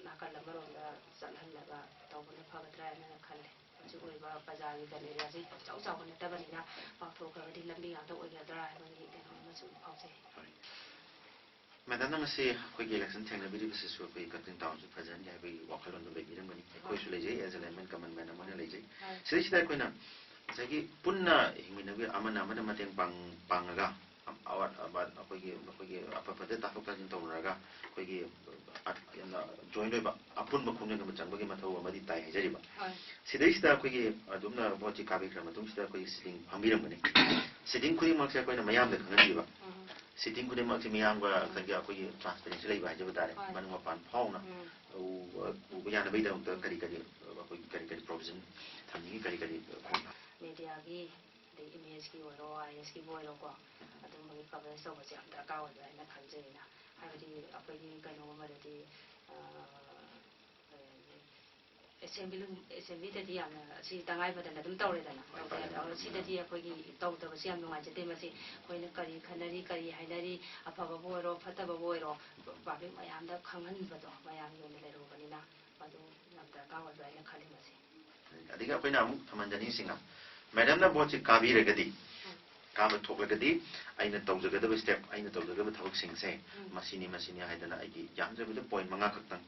ꯅꯥꯀꯜ ꯑꯃꯔꯣꯝꯗ ꯆꯠꯍꯜꯂꯒ ꯇꯧꯕꯅ ꯐꯒꯗ꯭ꯔꯥ ꯍꯥꯏꯅ ꯈꯜꯂꯦ꯫ ꯍꯧꯖꯤꯛ ꯑꯣꯏꯕ ꯕꯖꯥꯔꯒꯤ ꯒꯟ ꯑꯦꯔꯤꯌꯥꯁꯤ ꯄꯪꯆꯥꯎ ꯆꯥꯎꯕ ꯅꯠꯇꯕꯅꯤꯅ ꯄꯥꯛꯊꯣꯛꯈ꯭ꯔꯒꯗꯤ ꯂꯝꯕꯤ ꯉꯥꯛꯇ ꯑꯣꯏꯒꯗ꯭ꯔꯥ ꯍꯥꯏꯕꯒꯤ ꯀꯩꯅꯣ ꯑꯃꯁꯨ ꯐꯥꯎꯖꯩ꯫ ꯍꯣꯏ꯫ Madam ꯅ ꯉꯁꯤ ꯑꯩꯈꯣꯏꯒꯤ election ꯊꯦꯡꯅꯕꯤꯔꯤꯕꯁꯤꯁꯨ ꯑꯩꯈꯣꯏꯒꯤ ꯀꯛꯆꯤꯡ town ꯁꯨ ꯐꯖꯍꯟꯒꯦ ꯍꯥꯏꯕꯒꯤ ꯋꯥꯈꯜꯂꯣꯟꯗꯣ ꯂꯩꯕꯤꯔꯝꯒꯅꯤ꯫ ꯑꯩꯈꯣꯏꯁꯨ ꯂꯩꯖꯩ, as a layman, common man ꯑꯃ ꯑꯣꯏꯅ ꯂꯩꯖꯩ꯫ ꯍꯣꯏ꯫ ꯁꯤꯗꯩꯁꯤꯗ ꯑꯩꯈꯣꯏꯅ ꯉꯁꯥꯏꯒꯤ ꯄꯨꯟꯅ ꯍꯤꯡꯃꯤꯟꯅꯕ ꯑꯃꯅ ꯑꯃꯅ ꯃꯇꯦꯡ ꯄꯥꯡ-, ꯄꯥꯡꯉꯒ ꯑꯋꯥꯠ ꯑꯋꯥꯠ ꯑꯩꯈꯣꯏꯒꯤ, ꯑꯩꯈꯣꯏꯒꯤ ꯑꯐ ꯐꯠꯇ ꯇꯥꯊꯣꯛ ꯇꯥꯁꯤꯟ ꯇꯧꯅꯔꯒ ꯑꯩꯈꯣꯏꯒꯤ ꯑ-, ꯌꯥꯝꯅ joint ꯑꯣꯏꯕ ꯑꯄꯨꯟꯕ ꯈꯣꯡꯖꯪ ꯑꯃ ꯆꯪꯕꯒꯤ ꯃꯊꯧ ꯑꯃꯗꯤ ꯇꯥꯏ ꯍꯥꯏꯖꯔꯤꯕ꯫ ꯍꯣꯏ꯫ ꯁꯤꯗꯩꯁꯤꯗ ꯑꯩꯈꯣꯏꯒꯤ ꯑꯗꯨꯝꯅ vote ꯁꯤ ꯀꯥꯕꯤꯈ꯭ꯔ ꯃꯇꯨꯡꯁꯤꯗ ꯑꯩꯈꯣꯏꯒꯤ sitting ꯐꯝꯕꯤꯔꯝꯒꯅꯤ꯫ Sitting ꯈꯨꯗꯤꯡꯃꯛꯁꯦ ꯑꯩꯈꯣꯏꯅ ꯃꯌꯥꯝꯗ ꯈꯪꯍꯟꯕꯤꯕ꯫ ꯎꯝ꯫ Sitting ꯈꯨꯗꯤꯡꯃꯛꯁꯦ ꯃꯤꯌꯥꯝꯒ ꯎꯝ꯫ ꯉꯁꯥꯏꯒꯤ ꯑꯩꯈꯣꯏꯒꯤ transparency ꯂꯩꯕ ꯍꯥꯏꯖꯕ ꯇꯥꯔꯦ꯫ ꯍꯣꯏ꯫ ꯃꯅꯨꯡ ꯃꯄꯥꯟ ꯐꯥꯎꯅ ꯎꯝ꯫ ꯎꯕ, ꯎꯕ ꯌꯥꯅꯕꯒꯤꯗꯃꯛꯇ ꯀꯔꯤ ꯀꯔꯤ ꯑꯩꯈꯣꯏ ꯀꯔꯤ ꯀꯔꯤ ꯄ꯭ꯔꯣꯕꯤꯖꯟ ꯊꯝꯅꯤꯡꯉꯤ, ꯀꯔꯤ ꯀꯔꯤ ꯈꯣꯡ- ꯃꯦꯗꯤꯌꯥꯒꯤ, ꯑꯗꯩ ꯏꯃꯦꯖꯀꯤ ꯑꯣꯏꯔꯣ, ꯑꯥꯏ ꯑꯦꯁꯀꯤꯕꯨ ꯑꯣꯏꯔꯣꯀꯣ, ꯑꯗꯨꯝꯕꯒꯤ ꯀꯚꯔꯦꯖ ꯇꯧꯕꯁꯦ ꯌꯥꯝ ꯗꯔꯀꯥꯔ ꯑꯣꯏꯕ꯭ꯔꯥ ꯍꯥꯏꯅ ꯈꯟꯖꯩ ꯑꯩꯅ꯫ ꯍꯥꯏꯕꯗꯤ ꯑꯩꯈꯣꯏꯒꯤ ꯀꯩꯅꯣꯒꯨꯝꯕꯗꯗꯤ, ꯑ, ꯑꯦꯁꯦꯝꯕ꯭ꯂꯤ ꯑꯦꯁꯦꯝꯕ꯭ꯂꯤꯗꯗꯤ ꯌꯥꯝꯅ ꯁꯤ ꯇꯉꯥꯏ ꯐꯗꯅ ꯑꯗꯨꯝ ꯇꯧꯔꯦꯗꯅ꯫ ꯇꯧꯗ ꯌꯥꯗꯦ꯫ ꯑꯗꯣ ꯁꯤꯗꯗꯤ ꯑꯩꯈꯣꯏꯒꯤ ꯇꯧꯗꯕꯁꯤ ꯌꯥꯝ ꯅꯨꯡꯉꯥꯏꯖꯗꯦ꯫ ꯃꯁꯤ ꯑꯩꯈꯣꯏꯅ ꯀꯔꯤ ꯈꯟꯅꯔꯤ, ꯀꯔꯤ ꯍꯥꯏꯅꯔꯤ, ꯑꯐꯕꯕꯨ ꯑꯣꯏꯔꯣ, ꯐꯠꯇꯕꯕꯨ ꯑꯣꯏꯔꯣ, ꯄꯕ꯭ꯂꯤꯛ ꯃꯌꯥꯝꯗ ꯈꯪꯍꯟꯕꯗꯣ ꯃꯌꯥꯝꯒꯤ ꯑꯣꯏꯅ ꯂꯩꯔꯨꯕꯅꯤꯅ, ꯃꯗꯨ ꯌꯥꯝ ꯗꯔꯀꯥꯔ ꯑꯣꯏꯕ꯭ꯔꯥ ꯍꯥꯏꯅ ꯈꯜꯂꯤ ꯃꯁꯤ꯫ ꯑꯗꯒꯤ ꯑꯩꯈꯣꯏꯅ ꯑꯃꯨꯛ ꯊꯝꯍꯟꯖꯅꯤꯡꯉꯤꯁꯤꯅ, ꯃꯦꯗꯥꯝꯅ ꯚꯣꯠꯁꯤ ꯀꯥꯕꯤꯔꯒꯗꯤ, ꯎꯝ꯫ ꯀꯥꯕ ꯊꯣꯛꯂꯒꯗꯤ, ꯑꯩꯅ ꯇꯧꯖꯒꯗꯕ ꯁ꯭ꯇꯦꯞ, ꯑꯩꯅ ꯇꯧꯖꯒꯗꯕ ꯊꯕꯛꯁꯤꯡꯁꯦ ꯎꯝ꯫ ꯃꯁꯤꯅꯤ, ꯃꯁꯤꯅꯤ ꯍꯥꯏꯗꯅ ꯑꯩꯒꯤ ꯌꯥꯝꯗ꯭ꯔꯕꯗ ꯄꯣꯏꯟ ꯃꯉꯥ ꯈꯛꯇꯪ꯫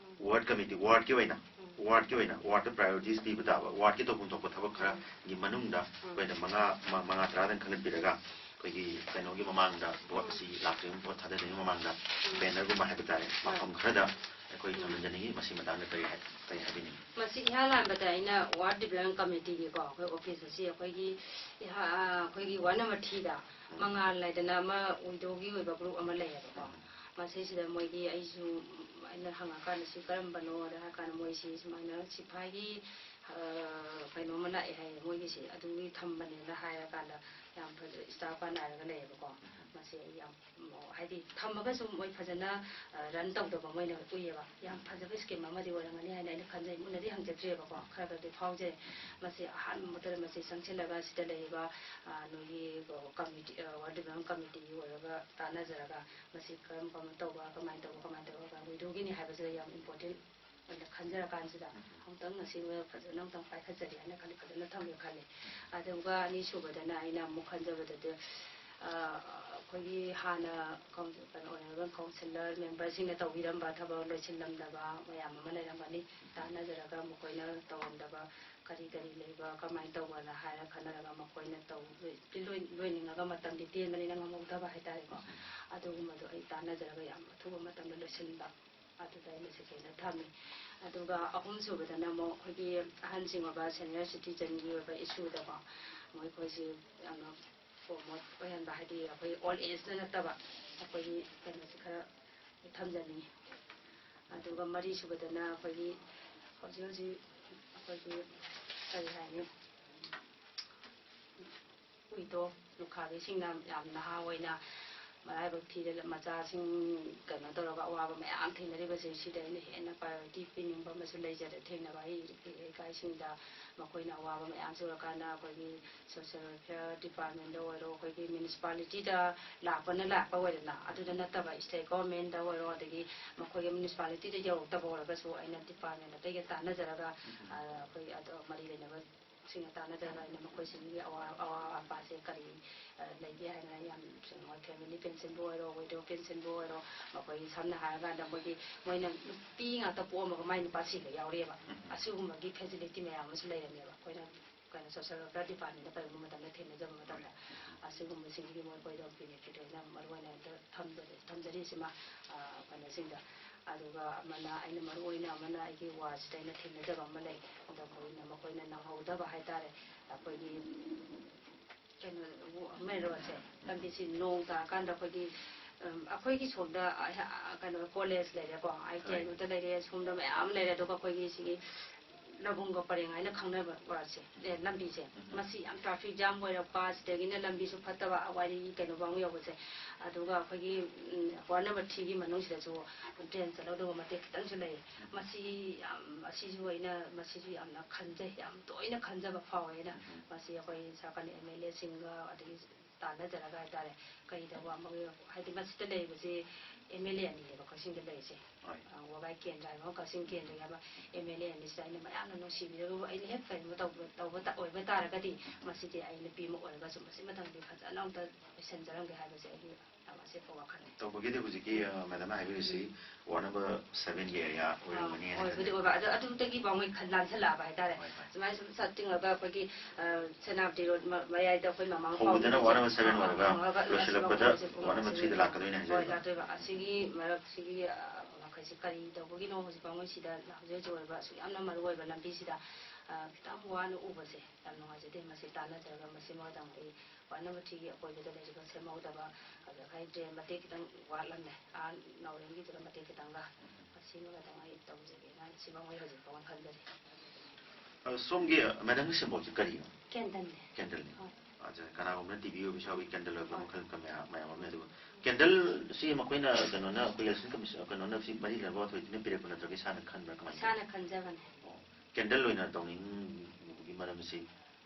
ꯎꯝ꯫ ꯋꯥꯔꯗ ꯀꯃꯤꯇꯤ, ꯋꯥꯔꯗꯀꯤ ꯑꯣꯏꯅ, ꯎꯝ꯫ ꯋꯥꯔꯗꯀꯤ ꯑꯣꯏꯅ, ꯋꯥꯔꯗꯇ ꯄ꯭ꯔꯥꯏꯌꯣꯔꯤꯇꯤꯁ ꯄꯤꯕ ꯇꯥꯕ, ꯋꯥꯔꯗꯀꯤ ꯇꯧꯐꯝ ꯊꯣꯛꯄ ꯊꯕꯛ ꯎꯝ꯫ ꯈꯔꯒꯤ ꯃꯅꯨꯡꯗ ꯎꯝ꯫ ꯑꯩꯈꯣꯏꯅ ꯃꯉꯥ, ꯃ-, ꯃꯉꯥ ꯇꯔꯥꯗꯪ ꯈꯟꯒꯠꯄꯤꯔꯒ, ꯑꯩꯈꯣꯏꯒꯤ ꯀꯩꯅꯣꯒꯤ ꯃꯃꯥꯡꯗ, ꯚꯣꯠ ꯎꯝ꯫ ꯑꯁꯤ ꯂꯥꯛꯇ꯭ꯔꯤꯉꯩ, ꯚꯣꯠ ꯊꯥꯗꯗ꯭ꯔꯤꯉꯩ ꯃꯃꯥꯡꯗ ꯎꯝ꯫ ꯕꯦꯅꯔꯒꯨꯝꯕ ꯍꯥꯏꯕ ꯇꯥꯔꯦ, ꯎꯝ꯫ ꯃꯐꯝ ꯈꯔꯗ ꯑꯩꯈꯣꯏ ꯎꯝ꯫ ꯊꯝꯖꯅꯤꯡꯉꯤ꯫ ꯃꯁꯤ ꯃꯇꯥꯡꯗ ꯀꯔꯤ ꯍꯥꯏ-, ꯀꯔꯤ ꯍꯥꯏꯕꯤꯅꯤꯡꯉꯤ? ꯃꯁꯤ ꯏꯍꯥꯟ ꯍꯥꯟꯕꯗ ꯑꯩꯅ ꯋꯥꯔꯗ ꯗꯤꯕ꯭ꯂꯞꯃꯦꯟ ꯀꯃꯤꯇꯤꯒꯤꯀꯣ, ꯑꯩꯈꯣꯏ ꯑꯣꯐꯤꯁ ꯑꯁꯤ ꯑꯩꯈꯣꯏꯒꯤ ꯏꯍꯥ-, ꯑ, ꯑꯩꯈꯣꯏꯒꯤ ꯋꯥꯔꯗ ꯅꯝꯕꯔ ꯊ꯭ꯔꯤꯗ ꯎꯝ꯫ ꯃꯉꯥꯜ ꯍꯥꯏꯗꯅ ꯑꯃ ꯋꯤꯗꯣꯒꯤ ꯑꯣꯏꯕ ꯒ꯭ꯔꯨꯞ ꯑꯃ ꯂꯩꯌꯦꯕꯀꯣ꯫ ꯎꯝ꯫ ꯃꯁꯤꯁꯤꯗ ꯃꯣꯏꯒꯤ ꯑꯩꯁꯨ, ꯎꯝ, ꯑꯩꯅ ꯍꯪꯉꯀꯥꯟꯗ ꯁꯤ ꯀꯔꯝꯕꯅꯣꯗ ꯍꯥꯏꯔ ꯀꯥꯟꯗ ꯃꯣꯏꯁꯤ ꯁꯨꯃꯥꯏꯅ ꯁꯤꯐꯥꯏꯒꯤ, ꯑ, ꯀꯩꯅꯣꯝꯃ ꯂꯥꯛꯑꯦ ꯍꯥꯏꯌꯦ, ꯃꯣꯏꯒꯤꯁꯤ ꯑꯗꯨꯒꯤ ꯊꯝꯕꯅꯦꯅ ꯍꯥꯏꯔ ꯀꯥꯟꯗ ꯌꯥꯝ ꯐꯖ ꯏꯁꯇꯥꯐꯀ ꯅꯥꯏꯔꯒ ꯂꯩꯌꯦꯕꯀꯣ꯫ ꯃꯁꯤ ꯑꯩ ꯌꯥꯝ ꯍꯥꯏꯗꯤ ꯊꯝꯃꯒꯁꯨ ꯃꯣꯏ ꯐꯖꯅ, ꯑ, ꯔꯟ ꯇꯧꯗꯕ ꯃꯣꯏꯅ ꯎꯏꯌꯦꯕ꯫ ꯌꯥꯝ ꯐꯖꯕ ꯁ꯭ꯀꯤꯝ ꯑꯃꯗꯤ ꯑꯣꯏꯔꯝꯒꯅꯤ ꯍꯥꯏꯅ ꯑꯩꯅ ꯈꯟꯖꯩ꯫ ꯃꯨꯟꯅꯗꯤ ꯍꯪꯖꯗ꯭ꯔꯤꯑꯕꯀꯣ, ꯈꯔ ꯈꯔꯗꯤ ꯐꯥꯎꯖꯩ꯫ ꯃꯁꯤ ꯑꯍꯥꯟꯕ ꯃꯛꯇꯗ ꯃꯁꯤ ꯆꯪꯁꯤꯜꯂꯒ ꯁꯤꯗ ꯂꯩꯔꯤꯕ, ꯑ, ꯅꯣꯏꯒꯤ ꯀꯃꯤꯇꯤ, ꯑ, ꯋꯥꯔꯗ ꯗꯤꯕ꯭ꯂꯞꯃꯦꯟ ꯀꯃꯤꯇꯤꯒꯤ ꯑꯣꯏꯔꯒ ꯇꯥꯟꯅꯖꯔꯒ ꯃꯁꯤ ꯀꯔꯝ ꯀꯔꯝꯅ ꯇꯧꯕ, ꯀꯃꯥꯏꯅ ꯇꯧꯕ, ꯀꯃꯥꯏꯅ ꯇꯧꯔꯒ ꯋꯤꯗꯣꯒꯤꯅꯤ ꯍꯥꯏꯕꯁꯤꯗ ꯌꯥꯝ ꯏꯝꯄꯣꯔꯇꯦꯟ ꯑꯣꯏꯅ ꯈꯟꯖꯔꯀꯥꯟꯁꯤꯗ ꯎꯝ꯫ ꯑꯃꯨꯛꯇꯪ ꯉꯁꯤ ꯐꯖꯅ ꯑꯃꯨꯛꯇꯪ ꯄꯥꯏꯈꯠꯆꯒꯦ ꯍꯥꯏꯅ ꯈꯜꯂꯤ, ꯐꯖꯅ ꯊꯝꯒꯦ ꯈꯜꯂꯤ꯫ ꯑꯗꯨꯒ ꯑꯅꯤꯁꯨꯕꯗꯅ ꯑꯩꯅ ꯑꯃꯨꯛ ꯈꯟꯖꯕꯗꯗꯤ, ꯑ, ꯑꯩꯈꯣꯏꯒꯤ ꯍꯥꯟꯅ ꯀꯥꯎꯟ-, ꯀꯩꯅꯣ, ꯑꯣꯏꯔꯤꯕ ꯀꯥꯎꯟꯁꯤꯜꯂꯔ ꯃꯦꯝꯕꯔꯁꯤꯡꯅ ꯇꯧꯕꯤꯔꯝꯕ ꯊꯕꯛ ꯂꯣꯏꯁꯤꯜꯂꯝꯗꯕ ꯃꯌꯥꯝ ꯑꯃ ꯂꯩꯔꯝꯒꯅꯤ꯫ ꯇꯥꯟꯅꯖꯔꯒ ꯃꯈꯣꯏꯅ ꯇꯧꯔꯝꯗꯕ ꯀꯔꯤ ꯀꯔꯤ ꯂꯩꯕ, ꯀꯃꯥꯏꯅ ꯇꯧꯕꯅ ꯍꯥꯏꯔ ꯈꯟꯅꯔꯒ ꯃꯈꯣꯏꯅ ꯇꯧ-, ꯂꯣꯏ-, ꯂꯣꯏꯅꯤꯡꯉꯒ ꯃꯇꯝꯗꯤ ꯇꯦꯟꯕꯅꯤꯅ ꯉꯝꯍꯧꯗꯕ ꯍꯥꯏꯇꯥꯔꯦꯀꯣ꯫ ꯑꯗꯨꯒꯨꯝꯕꯗꯣ ꯑꯩ ꯇꯥꯟꯅꯖꯔꯒ ꯌꯥꯝ ꯑꯊꯨꯕ ꯃꯇꯝꯗ ꯂꯣꯏꯁꯤꯟꯕ꯫ ꯑꯗꯨꯗ ꯑꯩꯅ ꯁꯦꯀꯦꯟꯗ ꯊꯝꯃꯤ꯫ ꯑꯗꯨꯒ ꯑꯍꯨꯝꯁꯨꯕꯗꯅ ꯑꯃꯨꯛ ꯑꯩꯈꯣꯏꯒꯤ ꯑꯍꯟꯁꯤꯡ ꯑꯣꯏꯕ, ꯁꯦꯅꯤꯌꯔ ꯁꯤꯇꯤꯖꯟꯒꯤ ꯑꯣꯏꯕ ꯏꯁꯨꯗꯀꯣ, ꯃꯣꯏꯈꯣꯏꯁꯤ ꯌꯥꯝꯅ ꯄ꯭ꯔꯣꯃꯣꯠ ꯑꯣꯏꯍꯟꯕ, ꯍꯥꯏꯗꯤ ꯑꯩꯈꯣꯏ ꯑꯣꯜ ꯑꯦꯖꯅ ꯅꯠꯇꯕ ꯑꯩꯈꯣꯏꯒꯤ ꯀꯩꯅꯣꯁꯤ ꯈꯔ ꯊꯝꯖꯅꯤꯡꯉꯤ꯫ ꯑꯗꯨꯒ ꯃꯔꯤꯁꯨꯕꯗꯅ ꯑꯩꯈꯣꯏꯒꯤ ꯍꯧꯖꯤꯛ ꯍꯧꯖꯤꯛ ꯑꯩꯈꯣꯏꯒꯤ ꯀꯔꯤ ꯍꯥꯏꯅꯤ, ꯎꯏꯗꯣ ꯂꯨꯈꯥꯕꯤꯁꯤꯡꯅ ꯌꯥꯝ ꯅꯍꯥ ꯑꯣꯏꯅ ꯃꯔꯥꯏꯕꯛ ꯊꯤꯔ ꯃꯆꯥꯁꯤꯡ ꯀꯩꯅꯣ ꯇꯧꯔꯒ ꯑꯋꯥꯕ ꯃꯌꯥꯝ ꯊꯦꯡꯅꯔꯤꯕꯁꯦ, ꯁꯤꯗ ꯑꯩꯅ ꯍꯦꯟꯅ ꯄ꯭ꯔꯥꯏꯌꯣꯔꯤꯇꯤ ꯄꯤꯅꯤꯡꯕ ꯑꯃꯁꯨ ꯂꯩꯖꯔꯦ꯫ ꯊꯦꯡꯅꯕ ꯑꯩ ꯂꯩꯀꯥꯏꯁꯤꯡꯗ ꯃꯈꯣꯏꯅ ꯑꯋꯥꯕ ꯃꯌꯥꯝꯁꯦ ꯎꯔꯀꯥꯟꯗ ꯑꯩꯈꯣꯏꯒꯤ ꯁꯣꯁꯤꯌꯦꯜ ꯋꯦꯜꯐꯤꯌꯔ ꯗꯤꯄꯥꯔꯠꯃꯦꯟꯗ ꯑꯣꯏꯔꯣ, ꯑꯩꯈꯣꯏꯒꯤ ꯃ꯭ꯌꯨꯅꯤꯁꯤꯄꯥꯂꯤꯇꯤꯗ ꯂꯥꯛꯄꯅ ꯂꯥꯛꯄ ꯑꯣꯏꯔꯦꯗꯅ, ꯑꯗꯨꯗ ꯅꯠꯇꯕ ꯁ꯭ꯇꯦꯠ ꯒꯣꯔꯃꯦꯟꯗ ꯑꯣꯏꯔꯣ, ꯑꯗꯒꯤ ꯃꯈꯣꯏꯒꯤ ꯃ꯭ꯌꯨꯅꯤꯁꯤꯄꯥꯂꯤꯇꯤꯗ ꯌꯧꯔꯛꯇꯕ ꯑꯣꯏꯔꯒꯁꯨ ꯑꯩꯅ ꯗꯤꯄꯥꯔꯠꯃꯦꯟ ꯑꯇꯩꯒ ꯇꯥꯟꯅꯖꯔꯒ, ꯑ, ꯑꯩꯈꯣꯏ ꯑꯗꯣ ꯃꯔꯤ ꯂꯩꯅꯕꯁꯤꯡꯒ ꯇꯥꯟꯅꯖꯔꯒ ꯑꯩꯅ ꯃꯈꯣꯏꯁꯤꯡꯒꯤ ꯑꯋꯥ-, ꯑꯋꯥ ꯑꯄꯥꯁꯦ ꯀꯔꯤ, ꯑ, ꯂꯩꯒꯦ ꯍꯥꯏꯅ ꯌꯥꯝ ꯐꯦꯃꯤꯂꯤ ꯄꯦꯟꯁꯤꯟꯕꯨ ꯑꯣꯏꯔꯣ, ꯋꯤꯗꯣ ꯄꯦꯟꯁꯤꯟꯕꯨ ꯑꯣꯏꯔꯣ, ꯃꯈꯣꯏꯒꯤ ꯁꯝꯅ ꯍꯥꯏꯔꯀꯥꯟꯗ ꯃꯣꯏꯒꯤ, ꯃꯣꯏꯅ ꯅꯨꯄꯤ ꯉꯥꯛꯇ ꯄꯣꯛꯑꯝꯃꯒ ꯃꯥꯏ ꯅꯨꯄꯥ ꯁꯤꯕ ꯌꯥꯎꯔꯤꯑꯕ꯫ ꯑꯁꯤꯒꯨꯝꯕꯒꯤ ꯐꯦꯁꯤꯂꯤꯇꯤ ꯃꯌꯥꯝ ꯑꯃꯁꯨ ꯂꯩꯔꯝꯃꯦꯕ꯫ ꯑꯩꯈꯣꯏꯅ ꯀꯩꯅꯣ, ꯁꯣꯁꯤꯌꯦꯜ ꯋꯦꯜꯐꯤꯌꯔ ꯗꯤꯄꯥꯔꯠꯃꯦꯟꯗ ꯀꯔꯤꯒꯨꯝꯕ ꯃꯇꯝꯗ ꯊꯦꯡꯅꯖꯕ ꯃꯇꯝꯗ, ꯑꯁꯤꯒꯨꯝꯕꯁꯤꯡꯒꯤ ꯃꯣꯏ ꯑꯩꯈꯣꯏꯗ ꯕꯦꯅꯤꯐꯤꯠ ꯑꯣꯏꯅ ꯃꯔꯨꯑꯣꯏꯅ ꯍꯦꯛꯇ ꯊꯝꯖꯔꯤ-, ꯊꯝꯖꯔꯤꯁꯤꯃ, ꯑ, ꯀꯩꯅꯣꯁꯤꯡꯗ꯫ ꯑꯗꯨꯒ ꯑꯃꯅ, ꯑꯩꯅ ꯃꯔꯨꯑꯣꯏꯅ ꯑꯃꯅ ꯑꯩꯒꯤ ꯋꯥꯔꯗꯁꯤꯗ ꯑꯩꯅ ꯊꯦꯡꯅꯖꯕ ꯑꯃ ꯂꯩ꯫ ꯑꯗꯣ ꯃꯈꯣꯏꯅ, ꯃꯈꯣꯏꯅ ꯅꯪꯍꯧꯗꯕ ꯍꯥꯏꯇꯥꯔꯦ, ꯑꯩꯈꯣꯏꯒꯤ ꯀꯩꯅꯣ, ꯃꯦꯟ ꯔꯣꯗꯁꯦ, ꯂꯝꯕꯤꯁꯤ ꯅꯣꯡ ꯇꯥꯔꯀꯥꯟꯗ ꯑꯩꯈꯣꯏꯒꯤ, ꯎꯝ, ꯑꯩꯈꯣꯏꯒꯤ ꯁꯣꯝꯗ, ꯑ, ꯀꯩꯅꯣ, ꯀꯣꯂꯦꯖ ꯂꯩꯔꯦꯀꯣ, ꯑꯥꯏ ꯇꯤ ꯑꯥꯏ ꯍꯣꯏ꯫ ꯃꯛꯇ ꯂꯩꯔꯦ, ꯁꯣꯝꯗ ꯃꯌꯥꯝ ꯂꯩꯔꯦ, ꯑꯗꯨꯒ ꯑꯩꯈꯣꯏꯒꯤ ꯁꯤꯒꯤ ꯂꯕꯨꯡꯒ ꯄꯔꯦꯡ ꯍꯥꯏꯅ ꯈꯪꯅꯕ ꯋꯥꯔꯗꯁꯦ, ꯑꯦ, ꯂꯝꯕꯤꯁꯦ, ꯎꯝ꯫ ꯃꯁꯤ ꯌꯥꯝ ꯇ꯭ꯔꯥꯐꯤꯛ ꯖꯥꯝ ꯑꯣꯏꯔꯛꯄ, ꯁꯤꯗꯒꯤꯅ ꯂꯝꯕꯤꯁꯨ ꯐꯠꯇꯕ, ꯋꯥꯏꯔꯤ ꯀꯩꯅꯣꯐꯥꯎ ꯌꯧꯕꯁꯦ, ꯑꯗꯨꯒ ꯑꯩꯈꯣꯏꯒꯤ, ꯎꯝ, ꯋꯥꯔꯗ ꯅꯝꯕꯔ ꯊ꯭ꯔꯤꯒꯤ ꯃꯅꯨꯡꯁꯤꯗꯁꯨ ꯗ꯭ꯔꯦꯟ ꯆꯠꯍꯧꯗꯕ ꯃꯇꯦꯛ ꯈꯤꯇꯪꯁꯨ ꯂꯩ꯫ ꯃꯁꯤ ꯌꯥꯝ, ꯑꯁꯤꯁꯨ ꯑꯩꯅ, ꯃꯁꯤꯁꯨ ꯌꯥꯝꯅ ꯈꯟꯖꯩ, ꯌꯥꯝ ꯇꯣꯏꯅ ꯈꯟꯖꯕ ꯐꯥꯎꯋꯦ ꯑꯩꯅ꯫ ꯎꯝ꯫ ꯃꯁꯤ ꯑꯩꯈꯣꯏ ꯁꯔꯀꯥꯔ ꯑꯦꯝ ꯑꯦꯜ ꯑꯦꯁꯤꯡꯒ ꯑꯗꯒꯤ ꯇꯥꯟꯅꯖꯔꯒ ꯍꯥꯏꯇꯥꯔꯦ, ꯀꯩꯗꯧꯕ ꯑꯃꯒꯤ, ꯍꯥꯏꯗꯤ ꯃꯁꯤꯗ ꯂꯩꯔꯤꯕꯁꯤ ꯑꯦꯝ ꯑꯦꯜ ꯑꯦ ꯑꯅꯤꯅꯦꯕ ꯀꯛꯆꯤꯡꯗ ꯂꯩꯔꯤꯁꯦ꯫ ꯍꯣꯏ꯫ ꯑ, ꯋꯥꯕꯥꯏ ꯀꯦꯟꯗ꯭ꯔ ꯍꯥꯏꯕ ꯑꯃ, ꯀꯛꯆꯤꯡ ꯀꯦꯟꯗ꯭ꯔꯒꯤ ꯑꯃ, ꯑꯦꯝ ꯑꯦꯜ ꯑꯦ ꯑꯅꯤꯁꯤꯗ ꯑꯩꯅ ꯃꯌꯥꯝꯅ ꯅꯨꯡꯁꯤꯕꯤꯔꯒꯕꯨ ꯑꯩꯅ ꯍꯦꯛ ꯀꯩꯅꯣ ꯇꯧꯕ, ꯇꯧꯕ ꯇ-, ꯑꯣꯏꯕ ꯇꯥꯔꯒꯗꯤ ꯃꯁꯤꯗꯤ ꯑꯩ ꯅꯨꯄꯤ ꯑꯃ ꯑꯣꯏꯔꯒꯁꯨ ꯃꯁꯤ ꯃꯇꯝꯗꯤ ꯐꯖꯅ ꯑꯝꯇ ꯂꯣꯏꯁꯤꯟꯖꯔꯝꯒꯦ ꯍꯥꯏꯕꯁꯦ ꯑꯩꯒꯤ ꯌꯥꯝ ꯑꯆꯦꯠꯄ ꯋꯥꯈꯜꯅꯤ꯫ ꯇꯧꯕꯒꯤꯗꯤ ꯍꯧꯖꯤꯛꯀꯤ, ꯑ, ꯃꯦꯗꯝꯅ ꯍꯥꯏꯕꯤꯔꯤꯁꯤ ꯋꯥꯔꯗ ꯅꯝꯕꯔ ꯁꯚꯦꯟꯒꯤ ꯑꯦꯔꯤꯌꯥ ꯑꯣꯏꯔꯝꯒꯅꯤ ꯍꯥꯏꯅ ꯑꯣꯏꯕꯨꯗꯤ ꯈꯜꯂꯤ꯫ ꯑꯣꯏꯕ, ꯑꯗꯨ ꯑꯗꯨꯗꯒꯤ ꯃꯥꯡꯑꯣꯏ ꯈꯟ-, ꯂꯥꯟꯁꯜꯂꯛꯑꯕ ꯍꯥꯏꯇꯥꯔꯦ꯫ ꯍꯣꯏ, ꯍꯣꯏ꯫ ꯁꯨꯃꯥꯏꯅ ꯁꯨꯝ ꯆꯠꯇꯤꯡꯉꯒ ꯑꯩꯈꯣꯏꯒꯤ, ꯑ, ꯁꯦꯅꯥꯄꯇꯤ ꯔꯣꯗ ꯃ-, ꯃꯌꯥꯏꯗ ꯑꯩꯈꯣꯏ ꯃꯃꯥꯡ ꯍꯧꯕꯗꯅ ꯐꯥꯎꯕꯁꯦ ꯋꯥꯔꯗ ꯅꯝꯕꯔ ꯁꯚꯦꯟ ꯑꯣꯏꯔꯒ ꯑ, ꯑ, ꯂꯣꯏꯁꯤꯜꯂꯛꯄꯗ ꯑꯁꯤꯐꯥꯎ ꯋꯥꯔꯗ ꯅꯝꯕꯔ ꯊ꯭ꯔꯤꯗ ꯂꯥꯛꯀꯗꯣꯏꯅꯦ ꯍꯣꯏ, ꯍꯥꯏꯖꯔꯤꯕ꯫ ꯂꯥꯛꯇꯣꯏꯕ꯫ ꯑꯁꯤꯒꯤ ꯃꯔꯛꯁꯤꯒꯤ, ꯑ, ꯃꯈꯩꯁꯤ ꯀꯔꯤ ꯇꯧꯕꯒꯤꯅꯣ ꯍꯧꯖꯤꯛ ꯐꯥꯎ ꯃꯣꯏ ꯁꯤꯗ ꯍꯧꯖꯤꯛ ꯍꯧꯖꯤꯛ ꯑꯣꯏꯔꯤꯕ ꯑꯁꯨꯛ ꯌꯥꯝꯅ ꯃꯔꯨ ꯑꯣꯏꯕ ꯂꯝꯕꯤꯁꯤꯗ, ꯑ, ꯈꯤꯇꯪ ꯋꯥꯅ ꯎꯕꯁꯦ ꯌꯥꯝ ꯅꯨꯡꯉꯥꯏꯖꯗꯦ꯫ ꯃꯁꯤ ꯇꯥꯟꯅꯖꯔꯒ ꯃꯁꯤ ꯃꯇꯥꯡꯗ ꯑꯩ ꯋꯥꯔꯗ ꯅꯝꯕꯔ ꯊ꯭ꯔꯤꯒꯤ ꯑꯀꯣꯏꯕꯗ ꯂꯩꯔꯤꯕ ꯁꯦꯝꯍꯧꯗꯕ, ꯑꯗꯨꯗ ꯍꯥꯏꯗꯤ ꯃꯇꯦꯛ ꯈꯤꯇꯪ ꯋꯥꯠꯂꯝꯃꯦ꯫ ꯑꯥ, ꯅꯥꯎꯔꯦꯝꯒꯤꯗꯨꯗ ꯃꯇꯦꯛ ꯈꯤꯇꯪꯒ꯫ ꯃꯁꯤꯃ ꯈꯛꯇꯪ ꯑꯩ ꯇꯧꯖꯒꯦꯅ ꯁꯤꯐꯥꯎ ꯑꯩ ꯍꯧꯖꯤꯛ ꯐꯥꯎꯕ ꯈꯟꯖꯔꯤ꯫ ꯑ, ꯁꯣꯝꯒꯤ, ꯑ, ꯃꯦꯗꯥꯝꯒꯤ ꯁꯤꯝꯕꯣꯜꯁꯤ ꯀꯔꯤꯅꯣ? ꯀꯦꯟꯗꯜꯅꯦ꯫ ꯀꯦꯟꯗꯜꯅꯤ꯫ ꯍꯣꯏ꯫ ꯑ, ꯀꯅꯥꯒꯨꯝꯕꯅ ꯇꯤ ꯚꯤ ꯑꯣꯏꯕꯁꯨ ꯌꯥꯎꯏ, ꯀꯦꯟꯗꯜ ꯑꯣꯏꯕ ꯍꯣꯏ꯫ ꯃꯈꯜ ꯀ-, ꯃꯌꯥꯝ, ꯃꯌꯥꯝ ꯑꯃ ꯂꯩ꯫ ꯑꯗꯨꯒ ꯀꯦꯟꯗꯜꯁꯤ ꯃꯈꯣꯏꯅ ꯀꯩꯅꯣꯅ, ꯑꯩꯈꯣꯏ ꯏꯂꯦꯛꯁꯟ ꯀꯃꯤꯁꯟ, ꯀꯩꯅꯣꯅ ꯁꯤ ꯃꯔꯤ ꯂꯩꯅꯕ ꯑꯣꯊꯣꯔꯤꯇꯤꯅ ꯄꯤꯔꯛꯄ ꯅꯠꯇ꯭ꯔꯒ ꯏꯁꯥꯅ ꯈꯟꯕ꯭ꯔꯥ, ꯀꯃꯥꯏꯅ ꯇꯧꯏ? ꯏꯁꯥꯅ ꯈꯟꯖꯕꯅꯦ꯫ ꯑꯣ, ꯀꯦꯟꯗꯜ ꯑꯣꯏꯅ ꯇꯧꯅꯤꯡꯕꯒꯤ ꯃꯔꯝꯁꯤ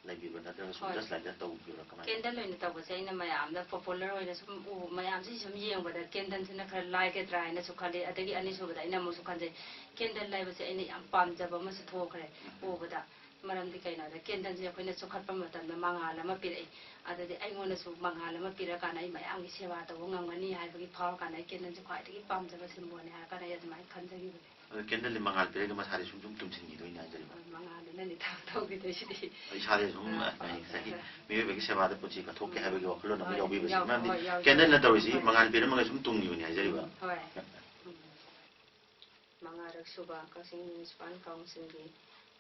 ꯂꯩꯕꯤꯕ꯭ꯔꯥ, ꯅꯠꯇ꯭ꯔꯒ ꯁꯨꯝ ꯍꯣꯏ꯫ Just like that ꯇꯧꯕꯤꯕ꯭ꯔꯥ, ꯀꯃꯥꯏꯅ ꯇꯧꯏ? ꯀꯦꯟꯗꯜ ꯑꯣꯏꯅ ꯇꯧꯕꯁꯦ ꯑꯩꯅ ꯃꯌꯥꯝꯗ popular ꯑꯣꯏꯅ ꯁꯨꯝ ꯎ-, ꯃꯌꯥꯝꯁꯤ ꯁꯨꯝ ꯌꯦꯡꯕꯗ ꯀꯦꯟꯗꯜꯁꯤꯅ ꯈꯔ ꯂꯥꯏꯒꯗ꯭ꯔꯥ ꯍꯥꯏꯅꯁꯨ ꯈꯜꯂꯤ꯫ ꯑꯗꯒꯤ ꯑꯅꯤꯁꯨꯕꯗ ꯑꯩꯅ ꯑꯃꯨꯛꯁꯨ ꯈꯟꯖꯩ, ꯀꯦꯟꯗꯜ ꯍꯥꯏꯕꯁꯦ ꯑꯩꯅ ꯌꯥꯝ ꯄꯥꯝꯖꯕ ꯑꯃꯁꯨ ꯊꯣꯛꯈ꯭ꯔꯦ ꯎꯕꯗ꯫ ꯃꯔꯝꯗꯤ ꯀꯩꯅꯣꯗ, ꯀꯦꯟꯗꯜꯁꯦ ꯑꯩꯈꯣꯏꯅ ꯆꯨꯈꯠꯄ ꯃꯇꯝꯗ ꯃꯉꯥꯜ ꯑꯃ ꯄꯤꯔꯛꯏ꯫ ꯑꯗꯨꯗꯤ ꯑꯩꯉꯣꯟꯗꯁꯨ ꯃꯉꯥꯜ ꯑꯃ ꯄꯤꯔꯀꯥꯟꯗ ꯑꯩ ꯃꯌꯥꯝꯒꯤ ꯁꯦꯕꯥ ꯇꯧꯕ ꯉꯝꯒꯅꯤ ꯍꯥꯏꯕꯒꯤ ꯐꯥꯎꯔꯀꯥꯟꯗ ꯑꯩ ꯀꯦꯟꯗꯜꯁꯦ ꯈ꯭ꯋꯥꯏꯗꯒꯤ ꯄꯥꯝꯖꯕ ꯁꯤꯝꯕꯣꯜꯅꯤ ꯍꯥꯏꯔꯀꯥꯟꯗ ꯑꯩ ꯑꯗꯨꯃꯥꯏꯅ ꯈꯟꯖꯈꯤꯕꯅꯦ꯫ ꯑꯗꯣ ꯀꯦꯟꯗꯜꯗꯤ ꯃꯉꯥꯜ ꯄꯤꯔꯒ ꯃꯁꯥꯗꯤ ꯁꯨꯝ ꯁꯨꯝ ꯇꯨꯝꯁꯤꯟꯈꯤꯗꯣꯏꯅꯦ ꯍꯥꯏꯖꯔꯤꯕ꯫ ꯃꯉꯥꯜꯗꯨꯅꯅꯤ ꯊꯕꯛ ꯇꯧꯈꯤꯗꯣꯏꯁꯤꯗꯤ꯫ ꯏꯁꯥꯗꯤ ꯁꯨꯝ, ꯑ, ꯑ, ꯉꯁꯥꯏꯒꯤ ꯑ꯫ ꯃꯤꯑꯣꯏꯕꯒꯤ ꯁꯦꯕꯥꯗ ꯄꯨꯟꯁꯤ ꯀꯠꯊꯣꯛꯀꯦ ꯎꯝ꯫ ꯍꯥꯏꯕꯒꯤ ꯋꯥꯈꯜꯂꯣꯟ ꯑꯃ ꯍꯣꯏ, ꯌꯥꯎꯕꯤꯕꯁꯤ꯫ ꯌꯥꯎ-, ꯃꯔꯝꯗꯤ ꯍꯣꯏ, ꯌꯥꯎ-, ꯀꯦꯟꯗꯜꯅ ꯇꯧꯔꯤꯁꯤ ꯍꯣꯏ꯫ ꯃꯉꯥꯜ ꯄꯤꯔꯝꯃꯒ ꯁꯨꯝ ꯇꯨꯝꯈꯤꯕꯅꯤ ꯍꯥꯏꯖꯔꯤꯕ꯫ ꯎꯝ, ꯍꯣꯏ꯫ ꯎꯝ꯫ ꯃꯉꯥꯔꯛ ꯁꯨꯕ ꯀꯛꯆꯤꯡ ꯃ꯭ꯌꯨꯅꯤꯁꯤꯄꯥꯜ ꯀꯥꯎꯟꯁꯤꯜꯒꯤ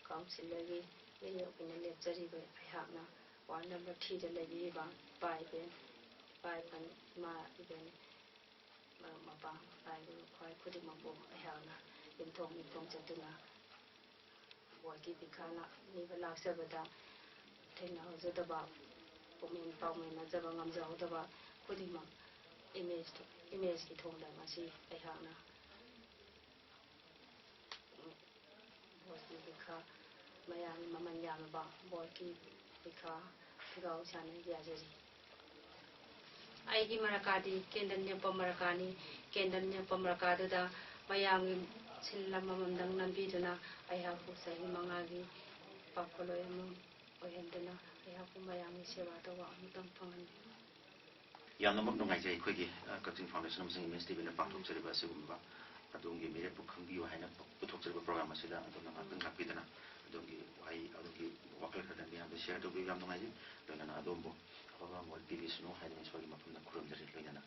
ꯀꯥꯎꯟꯁꯤꯜꯗꯒꯤ ꯃꯦꯌꯔ ꯑꯣꯏꯅ ꯂꯦꯞꯆꯔꯤꯕ ꯑꯩꯍꯥꯛꯅ ꯋꯥꯔꯗ ꯅꯝꯕꯔ ꯊ꯭ꯔꯤꯗ ꯂꯩꯕꯤꯔꯤꯕ ꯏꯄꯥ ꯏꯕꯦꯟ, ꯏꯄꯥ ꯏꯄꯟ, ꯏꯃꯥ ꯏꯕꯦꯟ, ꯃꯔꯨꯞ ꯃꯄꯥꯡ, ꯂꯥꯏ ꯒꯨꯔꯨ ꯈ꯭ꯋꯥꯏ ꯈꯨꯗꯤꯡꯃꯛꯄꯨ ꯑꯩꯍꯥꯛꯅ ꯌꯨꯝꯊꯣꯡ ꯌꯨꯝꯊꯣꯡ ꯆꯠꯇꯨꯅ ꯕꯣꯔꯒꯤ ꯄꯤꯈꯥ ꯂꯥꯛ-, ꯅꯤꯕ ꯂꯥꯛꯆꯕꯗ ꯊꯦꯡꯅꯍꯧꯖꯗꯕ, ꯄꯨꯛꯃꯦꯟ ꯄꯥꯎꯃꯦꯟꯅꯖꯕ ꯉꯝꯖꯍꯧꯗꯕ ꯈꯨꯗꯤꯡꯃꯛ ꯏꯃꯦꯖ-, ꯏꯃꯦꯖꯀꯤ ꯊꯣꯡꯗ ꯉꯁꯤ ꯑꯩꯍꯥꯛꯅ ꯕꯣꯔꯒꯤ ꯄꯤꯈꯥ, ꯃꯌꯥꯝꯒꯤ ꯃꯃꯜ ꯌꯥꯝꯂꯕ ꯕꯣꯔꯒꯤ ꯄꯤꯈꯥ ꯐꯤꯒꯥꯎ ꯁꯥꯟꯅ ꯌꯥꯖꯔꯤ꯫ ꯑꯩꯒꯤ ꯃꯔꯀꯥꯗꯤ ꯀꯦꯟꯗꯜ ꯌꯦꯛꯄ ꯃꯔꯀꯥꯅꯤ꯫ ꯀꯦꯟꯗꯜ ꯌꯦꯛꯄ ꯃꯔꯀꯥꯗꯨꯗ ꯃꯌꯥꯝꯒꯤ ꯁꯤꯜ ꯑꯃꯃꯝꯗꯪ ꯅꯝꯕꯤꯗꯨꯅ ꯑꯩꯍꯥꯛꯄꯨ ꯆꯍꯤ ꯃꯉꯥꯒꯤ ꯄꯥꯐꯜꯂꯣꯟ ꯑꯃ ꯑꯣꯏꯍꯟꯗꯨꯅ ꯑꯩꯍꯥꯛꯄꯨ ꯃꯌꯥꯝꯒꯤ ꯁꯦꯕꯥ ꯇꯧꯕ ꯑꯃꯇꯪ ꯐꯪꯍꯟꯕꯤꯌꯨ꯫ ꯌꯥꯝꯅꯃꯛ ꯅꯨꯡꯉꯥꯏꯖꯩ, ꯑꯩꯈꯣꯏꯒꯤ, ꯑ, ꯀꯛꯆꯤꯡ ꯐꯥꯎꯟꯗꯦꯁꯟ ꯑꯃꯁꯨꯡ ꯏꯃꯦꯖ ꯇꯤ ꯚꯤꯅ ꯄꯥꯡꯊꯣꯛꯆꯔꯤꯕ ꯑꯁꯤꯒꯨꯝꯕ ꯑꯗꯣꯝꯒꯤ ꯃꯤꯔꯦꯞꯄꯨ ꯈꯪꯕꯤꯌꯨ ꯍꯥꯏꯅ ꯄꯨꯊꯣꯛꯆꯔꯤꯕ ꯄ꯭ꯔꯣꯒ꯭ꯔꯥꯝ ꯑꯁꯤꯗ ꯑꯗꯣꯝꯅ ꯉꯥꯛꯇꯪ ꯂꯥꯛꯄꯤꯗꯅ ꯑꯗꯣꯝꯒꯤ ꯋꯥꯍꯩ, ꯑꯗꯣꯝꯒꯤ ꯋꯥꯈꯜ ꯈꯔꯗꯪ ꯃꯤꯌꯥꯝꯗ ꯁꯤꯌꯔ ꯇꯧꯕꯤꯌꯨ꯫ ꯌꯥꯝ ꯅꯨꯡꯉꯥꯏꯖꯩ꯫ ꯂꯣꯏꯅꯅ ꯑꯗꯣꯝꯕꯨ ꯑꯐꯕ ꯃꯪꯒꯣꯜ ꯄꯤꯕꯤꯁꯅꯨ ꯍꯥꯏꯗꯨꯅ ꯏꯁꯣꯔꯒꯤ ꯃꯐꯝꯗ ꯈꯨꯔꯨꯝꯖꯔꯤ꯫ ꯂꯣꯏꯅꯅ